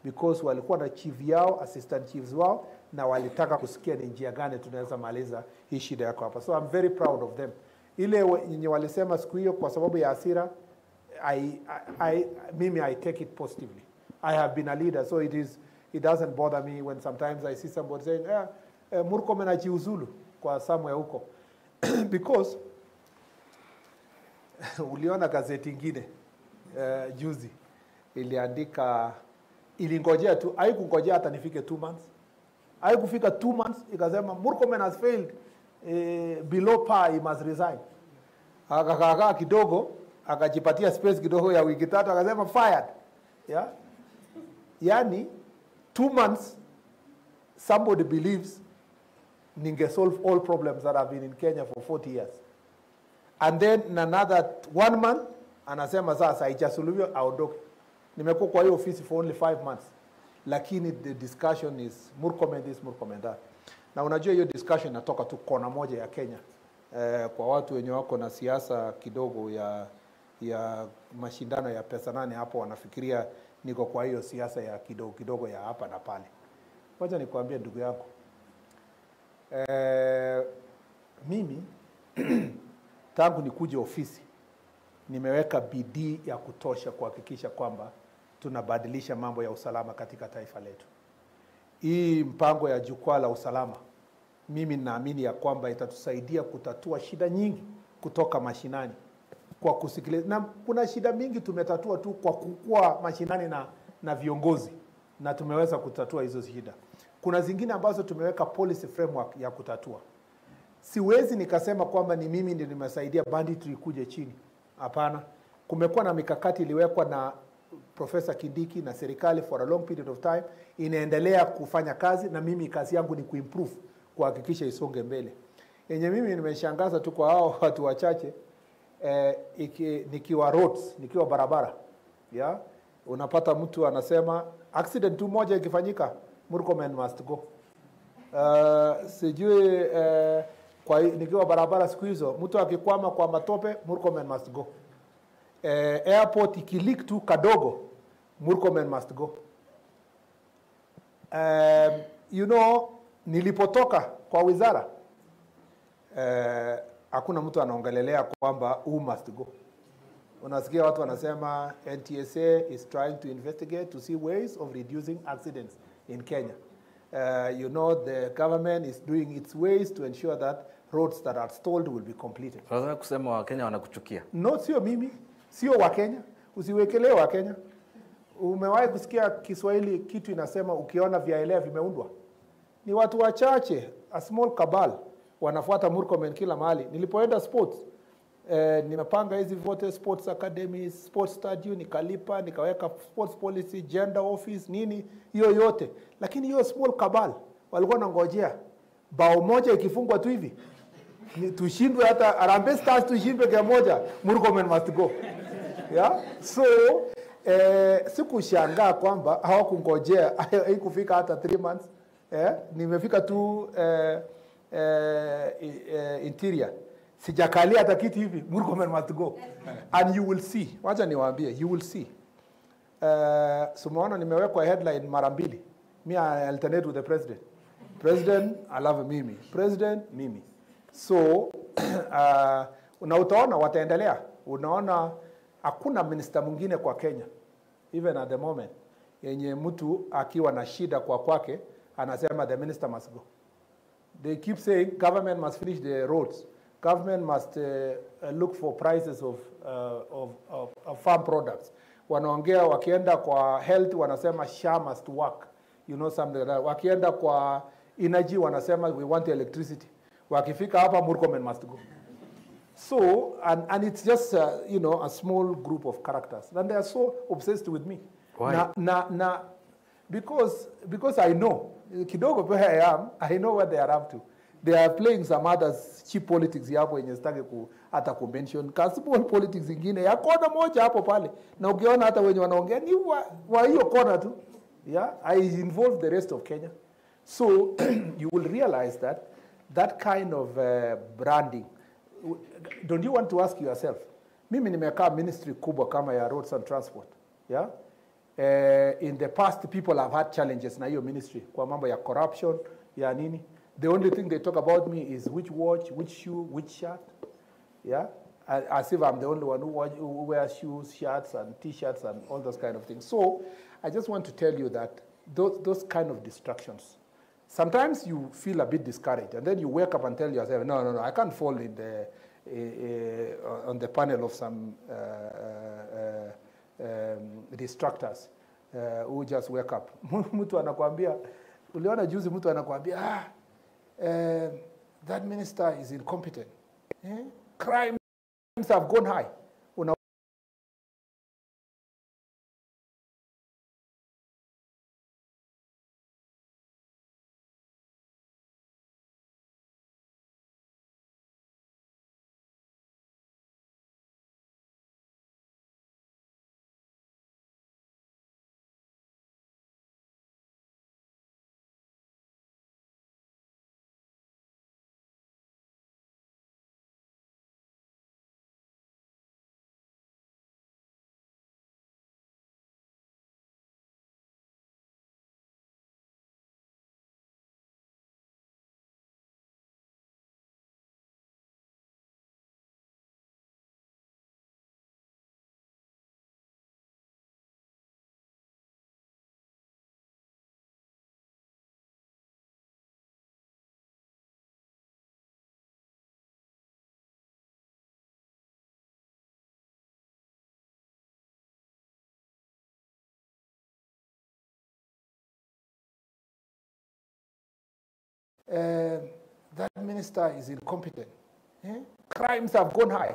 Because walikuwa na chief yao, assistant chiefs wao, na walitaka kusikia ni njia gani tunaweza maliza hii shida yako hapa. So I'm very proud of them. Ile yenye walisema siku hiyo kwa sababu ya hasira, mimi I take it positively. I have been a leader, so it doesn't bother me when sometimes I see somebody saying, Murkomen ajiuzulu kwa somewhere huko. Because uliona gazeti ingine juzi iliandika, ilingojea tu, haikungojea hata nifike 2 months. Haikufika 2 months ikasema Murkomen has failed, below par, he must resign. Akakaa kidogo, akajipatia space kidogo ya wiki 3, akasema fired. Yeah? Yani 2 months somebody believes ninge solve all problems that have been in Kenya for 40 years. And then in another 1 month anasema sasa haijasuluhiwa, aondoke. Nimekuwa kwa hiyo ofisi for only 5 months. Lakini the discussion is Murkomen this, Murkomen that. Na unajua hiyo discussion inatoka tu kona moja ya Kenya. Kwa watu wenye wako na siasa kidogo ya mashindano ya pesa nane hapo wanafikiria niko kwa hiyo siasa ya kidogo kidogo ya hapa na pale. Wacha nikwambie ndugu yangu. Mimi tangu nikuje ofisi nimeweka bidii ya kutosha kuhakikisha kwamba tunabadilisha mambo ya usalama katika taifa letu. Hii mpango ya jukwaa la usalama mimi naamini ya kwamba itatusaidia kutatua shida nyingi kutoka mashinani kwa kusikiliza. Na kuna shida mingi tumetatua tu kwa kukua mashinani na viongozi, na tumeweza kutatua hizo shida. Kuna zingine ambazo tumeweka policy framework ya kutatua. Siwezi nikasema kwamba ni mimi ndiye nimesaidia banditry kuje chini. Hapana. Kumekuwa na mikakati iliwekwa na Professor Kindiki na serikali for a long period of time, inaendelea kufanya kazi, na mimi kazi yangu ni kuimprove, kuhakikisha isonge mbele. Yenye mimi nimeshangaza tu kwa hao watu wachache, nikiwa roads, nikiwa barabara, yeah? Unapata mtu anasema accident tu moja ikifanyika Murkomen must go. Sijui kwa nikiwa barabara siku hizo mtu akikwama kwa matope Murkomen must go. Airport ikileak tu kadogo Murkomen must go. You know, nilipotoka kwa wizara hakuna mtu anaongelelea kwamba who must go. Unasikia watu wanasema NTSA is trying to investigate to see ways of reducing accidents in Kenya. You know, the government is doing its ways to ensure that roads that are stalled will be completed. Unataka kusema Wakenya wanakuchukia? No, sio mimi, sio Wakenya. Usiwekelee Wakenya. Umewahi kusikia Kiswahili kitu inasema ukiona vyaelea vimeundwa? Ni watu wachache, a small cabal, wanafuata Murkomen kila mahali. Nilipoenda sports, nimepanga hizi vote sports academy, sports stadium, nikalipa, nikaweka sports policy, gender office, nini, hiyo yote. Lakini hiyo small cabal walikuwa wanangojea bao moja ikifungwa tu hivi tushindwe, hata Harambee Stars tushindwe game moja, Murkomen must go. Yeah? So sikushangaa kwamba hawakungojea haikufika hata 3 months. Nimefika tu interior, sijakalia hata kiti hivi, Murkomen must go. And you will see, wacha niwaambie, you will see. So umeona nimewekwa headline mara mbili. Me I alternate with the president. President alafu mimi, president mimi. So na utaona wataendelea. Unaona hakuna minister mwingine kwa Kenya even at the moment yenye mtu akiwa na shida kwa kwake anasema the minister must go. They keep saying government must finish the roads. Government must look for prices of farm products. Wanaongea wakienda kwa health wanasema SHA must work. You know something like that. Wakienda kwa energy wanasema we want electricity. Wakifika hapa Murkomen must go. So, and it's just, you know, a small group of characters. And they are so obsessed with me. Why? Na, because I know, kidogo where I am, I know what they are up to. They are playing some other cheap politics hapo yenye sitaki hata ku mention. Ka small politics ingine ya kona moja hapo pale. Na ukiona hata wenye wanaongea ni wa hiyo kona tu. Yeah, I involve the rest of Kenya. So you will realize that that kind of branding. Don't you want to ask yourself? Mimi nimekaa ministry kubwa kama ya roads and transport. Yeah? In the past people have had challenges na hiyo ministry kwa mambo ya corruption, ya nini. The only thing they talk about me is which watch, which shoe, which shirt. Yeah? As if I'm the only one who wears shoes, shirts, and T-shirts, and all those kind of things. So I just want to tell you that those kind of distractions, sometimes you feel a bit discouraged, and then you wake up and tell yourself, no, no, no, I can't fall in the, on the panel of some distractors who just wake up. Mtu anakuambia, uliona juzi mtu anakuambia, that minister is incompetent. Eh? Crimes have gone high. That minister is incompetent. Eh? Crimes have gone high.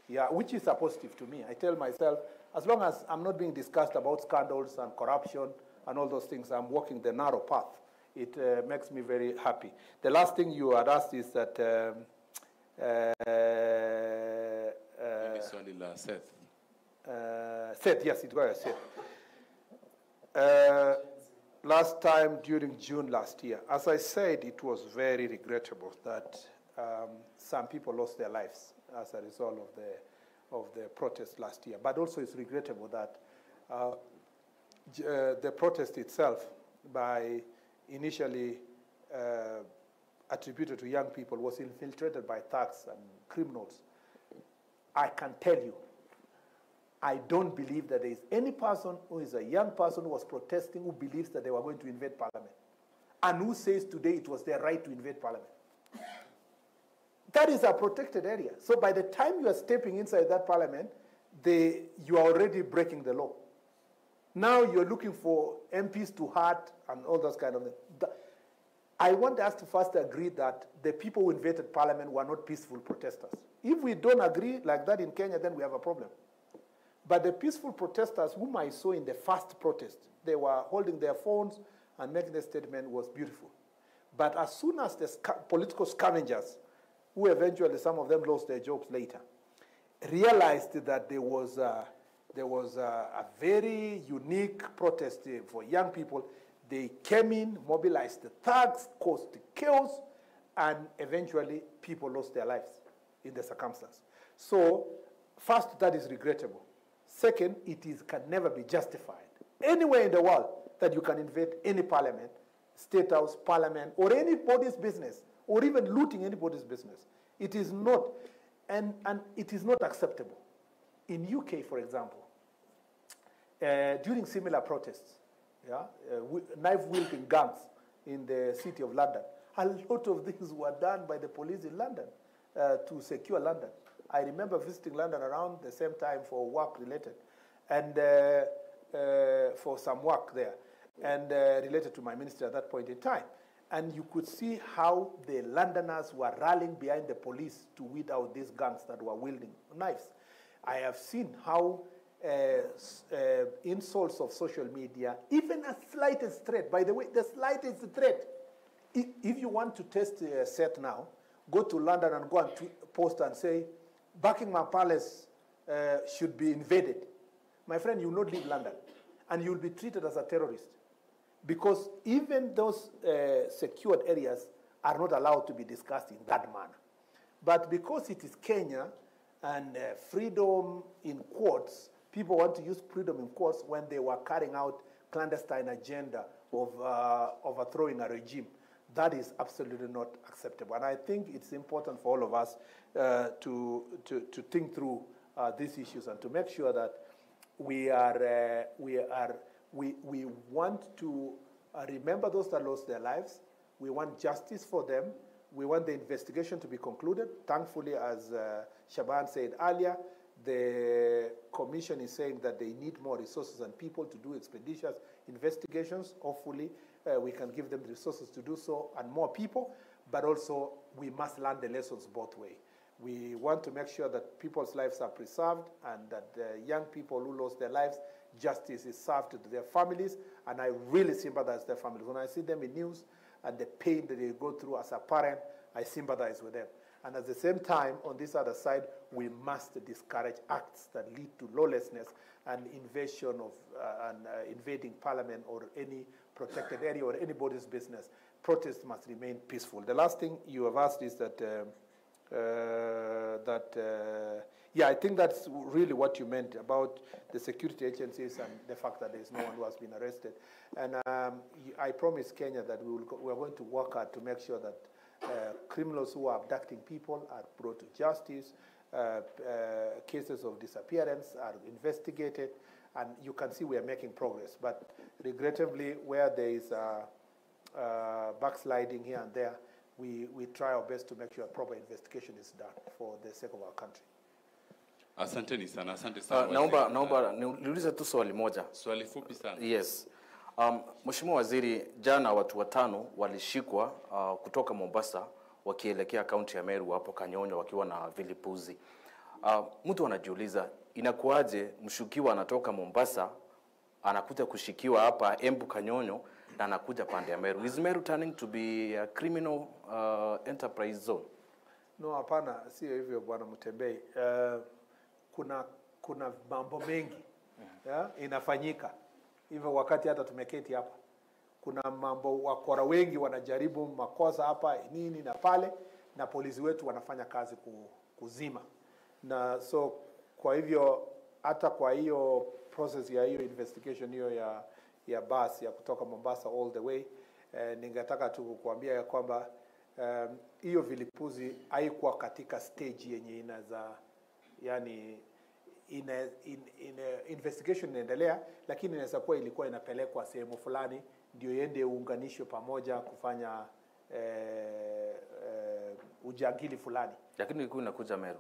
Yeah, which is a positive to me. I tell myself, as long as I'm not being discussed about scandals and corruption and all those things, I'm walking the narrow path. It makes me very happy. The last thing you had asked is that... Seth. Seth, yes, it was Seth. Last time during June last year, as I said, it was very regrettable that some people lost their lives as a result of the protest last year. But also it's regrettable that the protest itself, by initially attributed to young people, was infiltrated by thugs and criminals. I can tell you, I don't believe that there is any person who is a young person who was protesting who believes that they were going to invade parliament, and who says today it was their right to invade parliament. That is a protected area. So by the time you are stepping inside that parliament, you are already breaking the law. Now you're looking for MPs to hurt and all those kind of things. I want us to first agree that the people who invaded parliament were not peaceful protesters. If we don't agree like that in Kenya, then we have a problem. But the peaceful protesters whom I saw in the first protest, they were holding their phones and making the statement was beautiful. But as soon as the political scavengers, who eventually some of them lost their jobs later, realized that there was a very unique protest for young people, they came in, mobilized the thugs, caused chaos, And eventually, people lost their lives in the circumstance. So, first, that is regrettable. Second, it can never be justified anywhere in the world that you can invade any parliament, state house, parliament, or anybody's business, or even looting anybody's business. It is not, and it is not acceptable. In UK, for example, during similar protests, yeah, knife-wielding gangs in the city of London, a lot of things were done by the police in London to secure London. I remember visiting London around the same time for work related, and for some work there, and related to my ministry at that point in time. And you could see how the Londoners were rallying behind the police to weed out these gangs that were wielding knives. I have seen how insults of social media, even a slightest threat, by the way, the slightest threat. If you want to test Seth now, go to London and go and post and say, Buckingham Palace should be invaded. My friend, you will not leave London, and you will be treated as a terrorist. Because even those secured areas are not allowed to be discussed in that manner. But because it is Kenya and freedom in quotes, people want to use freedom in quotes when they were carrying out clandestine agenda of overthrowing a regime. That is absolutely not acceptable. And I think it's important for all of us to think through these issues and to make sure that we want to remember those that lost their lives. We want justice for them. We want the investigation to be concluded. Thankfully, as Shaban said earlier, the commission is saying that they need more resources and people to do expeditious investigations. Hopefully, we can give them the resources to do so and more people, but also we must learn the lessons both ways. We want to make sure that people's lives are preserved and that the young people who lost their lives, justice is served to their families. And I really sympathize with their families. When I see them in news and the pain that they go through as a parent, I sympathize with them. And at the same time, on this other side, we must discourage acts that lead to lawlessness and invasion of invading parliament or any protected area or anybody's business. Protests must remain peaceful. The last thing you have asked is that, yeah, I think that's really what you meant about the security agencies and the fact that there's no one who has been arrested. And I promise Kenya that we are going to work hard to make sure that criminals who are abducting people are brought to justice, cases of disappearance are investigated, and you can see we are making progress. But regrettably, where there is backsliding here and there, we try our best to make sure a proper investigation is done for the sake of our country. Asanteni sana, asante sana. Naomba niulize tu swali moja. Swali fupi sana. Yes. Mheshimiwa Waziri, jana watu watano walishikwa kutoka Mombasa wakielekea kaunti ya Meru hapo Kanyonyo wakiwa na vilipuzi. Mtu anajiuliza inakuwaje mshukiwa anatoka Mombasa anakuja kushikiwa hapa Embu Kanyonyo na anakuja pande ya Meru. Is Meru turning to be a criminal enterprise zone? No, hapana, sio hivyo Bwana Mutembei. Kuna mambo mengi yeah, inafanyika. Hivyo wakati hata tumeketi hapa, kuna mambo wakora wengi wanajaribu makosa hapa nini na pale, na polisi wetu wanafanya kazi kuzima. Na so kwa hivyo hata kwa hiyo process ya hiyo investigation hiyo ya bus ya kutoka Mombasa all the way, ningetaka tu kukuambia ya kwamba hiyo vilipuzi haikuwa katika stage yenye inaza, yani investigation inaendelea, lakini inaweza kuwa ilikuwa inapelekwa sehemu fulani ndio iende uunganishwe pamoja kufanya ujangili fulani. Lakini ilikuwa inakuja Meru.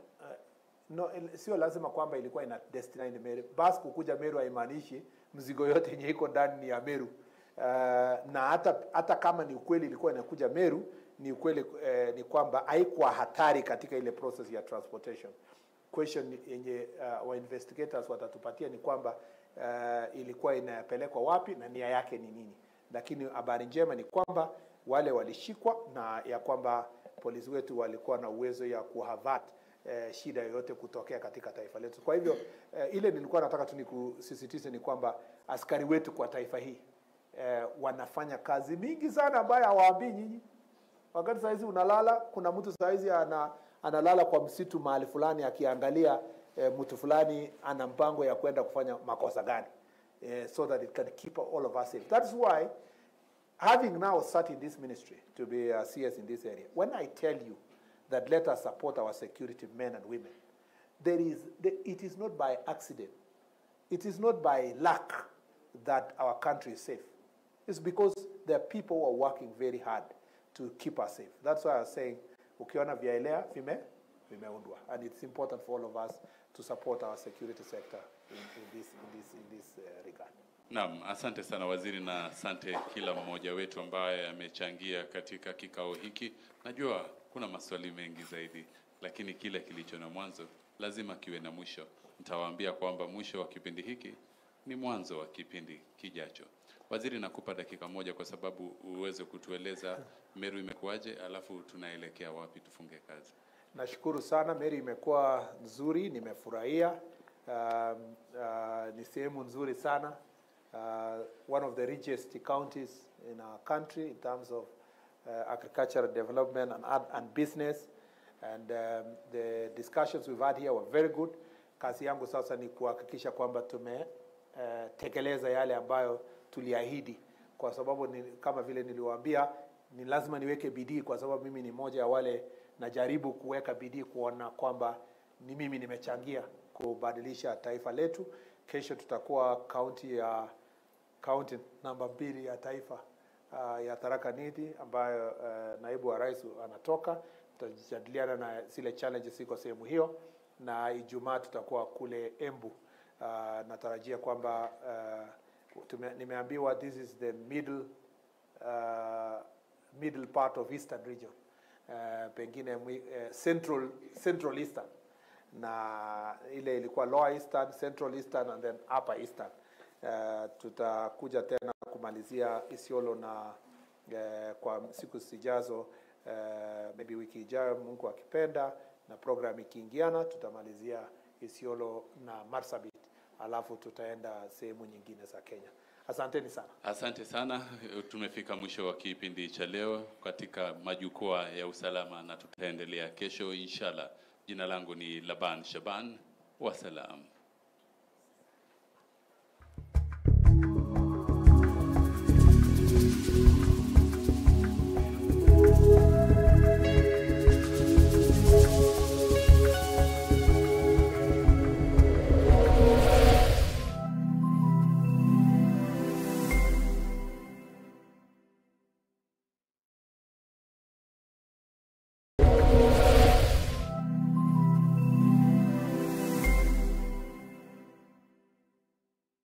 No, sio lazima kwamba ilikuwa ina destination Meru. Basi kukuja Meru haimaanishi mzigo yote yenye iko ndani ni ya Meru. Na hata kama ni ukweli ilikuwa inakuja Meru, ni ukweli ni kwamba haikuwa hatari katika ile process ya transportation. Question yenye wa investigators watatupatia ni kwamba ilikuwa inapelekwa wapi na nia yake ni nini. Lakini habari njema ni kwamba wale walishikwa na ya kwamba polisi wetu walikuwa na uwezo ya kuhavert shida yoyote kutokea katika taifa letu. Kwa hivyo ile nilikuwa nataka tu nikusisitize ni kwamba askari wetu kwa taifa hii wanafanya kazi mingi sana ambayo hawaambii nyinyi. Wakati saizi unalala, kuna mtu saizi analala kwa msitu mahali fulani akiangalia mtu fulani ana mpango ya kwenda kufanya makosa gani, so that it can keep all of us safe. That's why having now sat in this ministry to be a CS in this area, when I tell you that let us support our security men and women, it is not by accident. It is not by luck that our country is safe. It's because there are people who are working very hard to keep us safe. That's why I was saying, ukiona vyaelea, vimeundwa. And it's important for all of us to support our security sector in this regard. Naam, asante sana waziri, na asante kila mmoja wetu ambaye amechangia katika kikao hiki. Najua kuna maswali mengi zaidi, lakini kile kilicho na mwanzo lazima kiwe na mwisho. Nitawaambia kwamba mwisho wa kipindi hiki ni mwanzo wa kipindi kijacho. Waziri, nakupa dakika moja kwa sababu uweze kutueleza Meru imekuwaje, alafu tunaelekea wapi tufunge kazi. Nashukuru sana, Meru imekuwa nzuri, nimefurahia. Ni sehemu nzuri sana. One of the richest counties in our country in terms of agricultural development and business. And the discussions we've had here were very good. Kazi yangu sasa ni kuhakikisha kwamba tumetekeleza yale ambayo tuliahidi, kwa sababu kama vile niliwaambia, ni lazima niweke bidii, kwa sababu mimi ni mmoja wale najaribu kuweka bidii kuona kwamba ni mimi nimechangia kubadilisha taifa letu. Kesho tutakuwa county namba 2 ya taifa ya Tharaka Nithi ambayo naibu wa rais anatoka. Tutajadiliana na zile challenges ziko sehemu hiyo, na Ijumaa tutakuwa kule Embu. Natarajia kwamba nimeambiwa this is the middle part of Eastern region, pengine central Eastern, na ile ilikuwa Lower Eastern, Central Eastern and then Upper Eastern. Tutakuja tena kumalizia Isiolo na kwa siku zijazo, maybe wiki ijayo Mungu akipenda, na program ikiingiana tutamalizia Isiolo na Marsabit, alafu tutaenda sehemu nyingine za Kenya. Asanteni sana. Asante sana. Tumefika mwisho wa kipindi cha leo katika majukwaa ya usalama, na tutaendelea kesho inshallah. Jina langu ni Laban Shaban. Wassalam.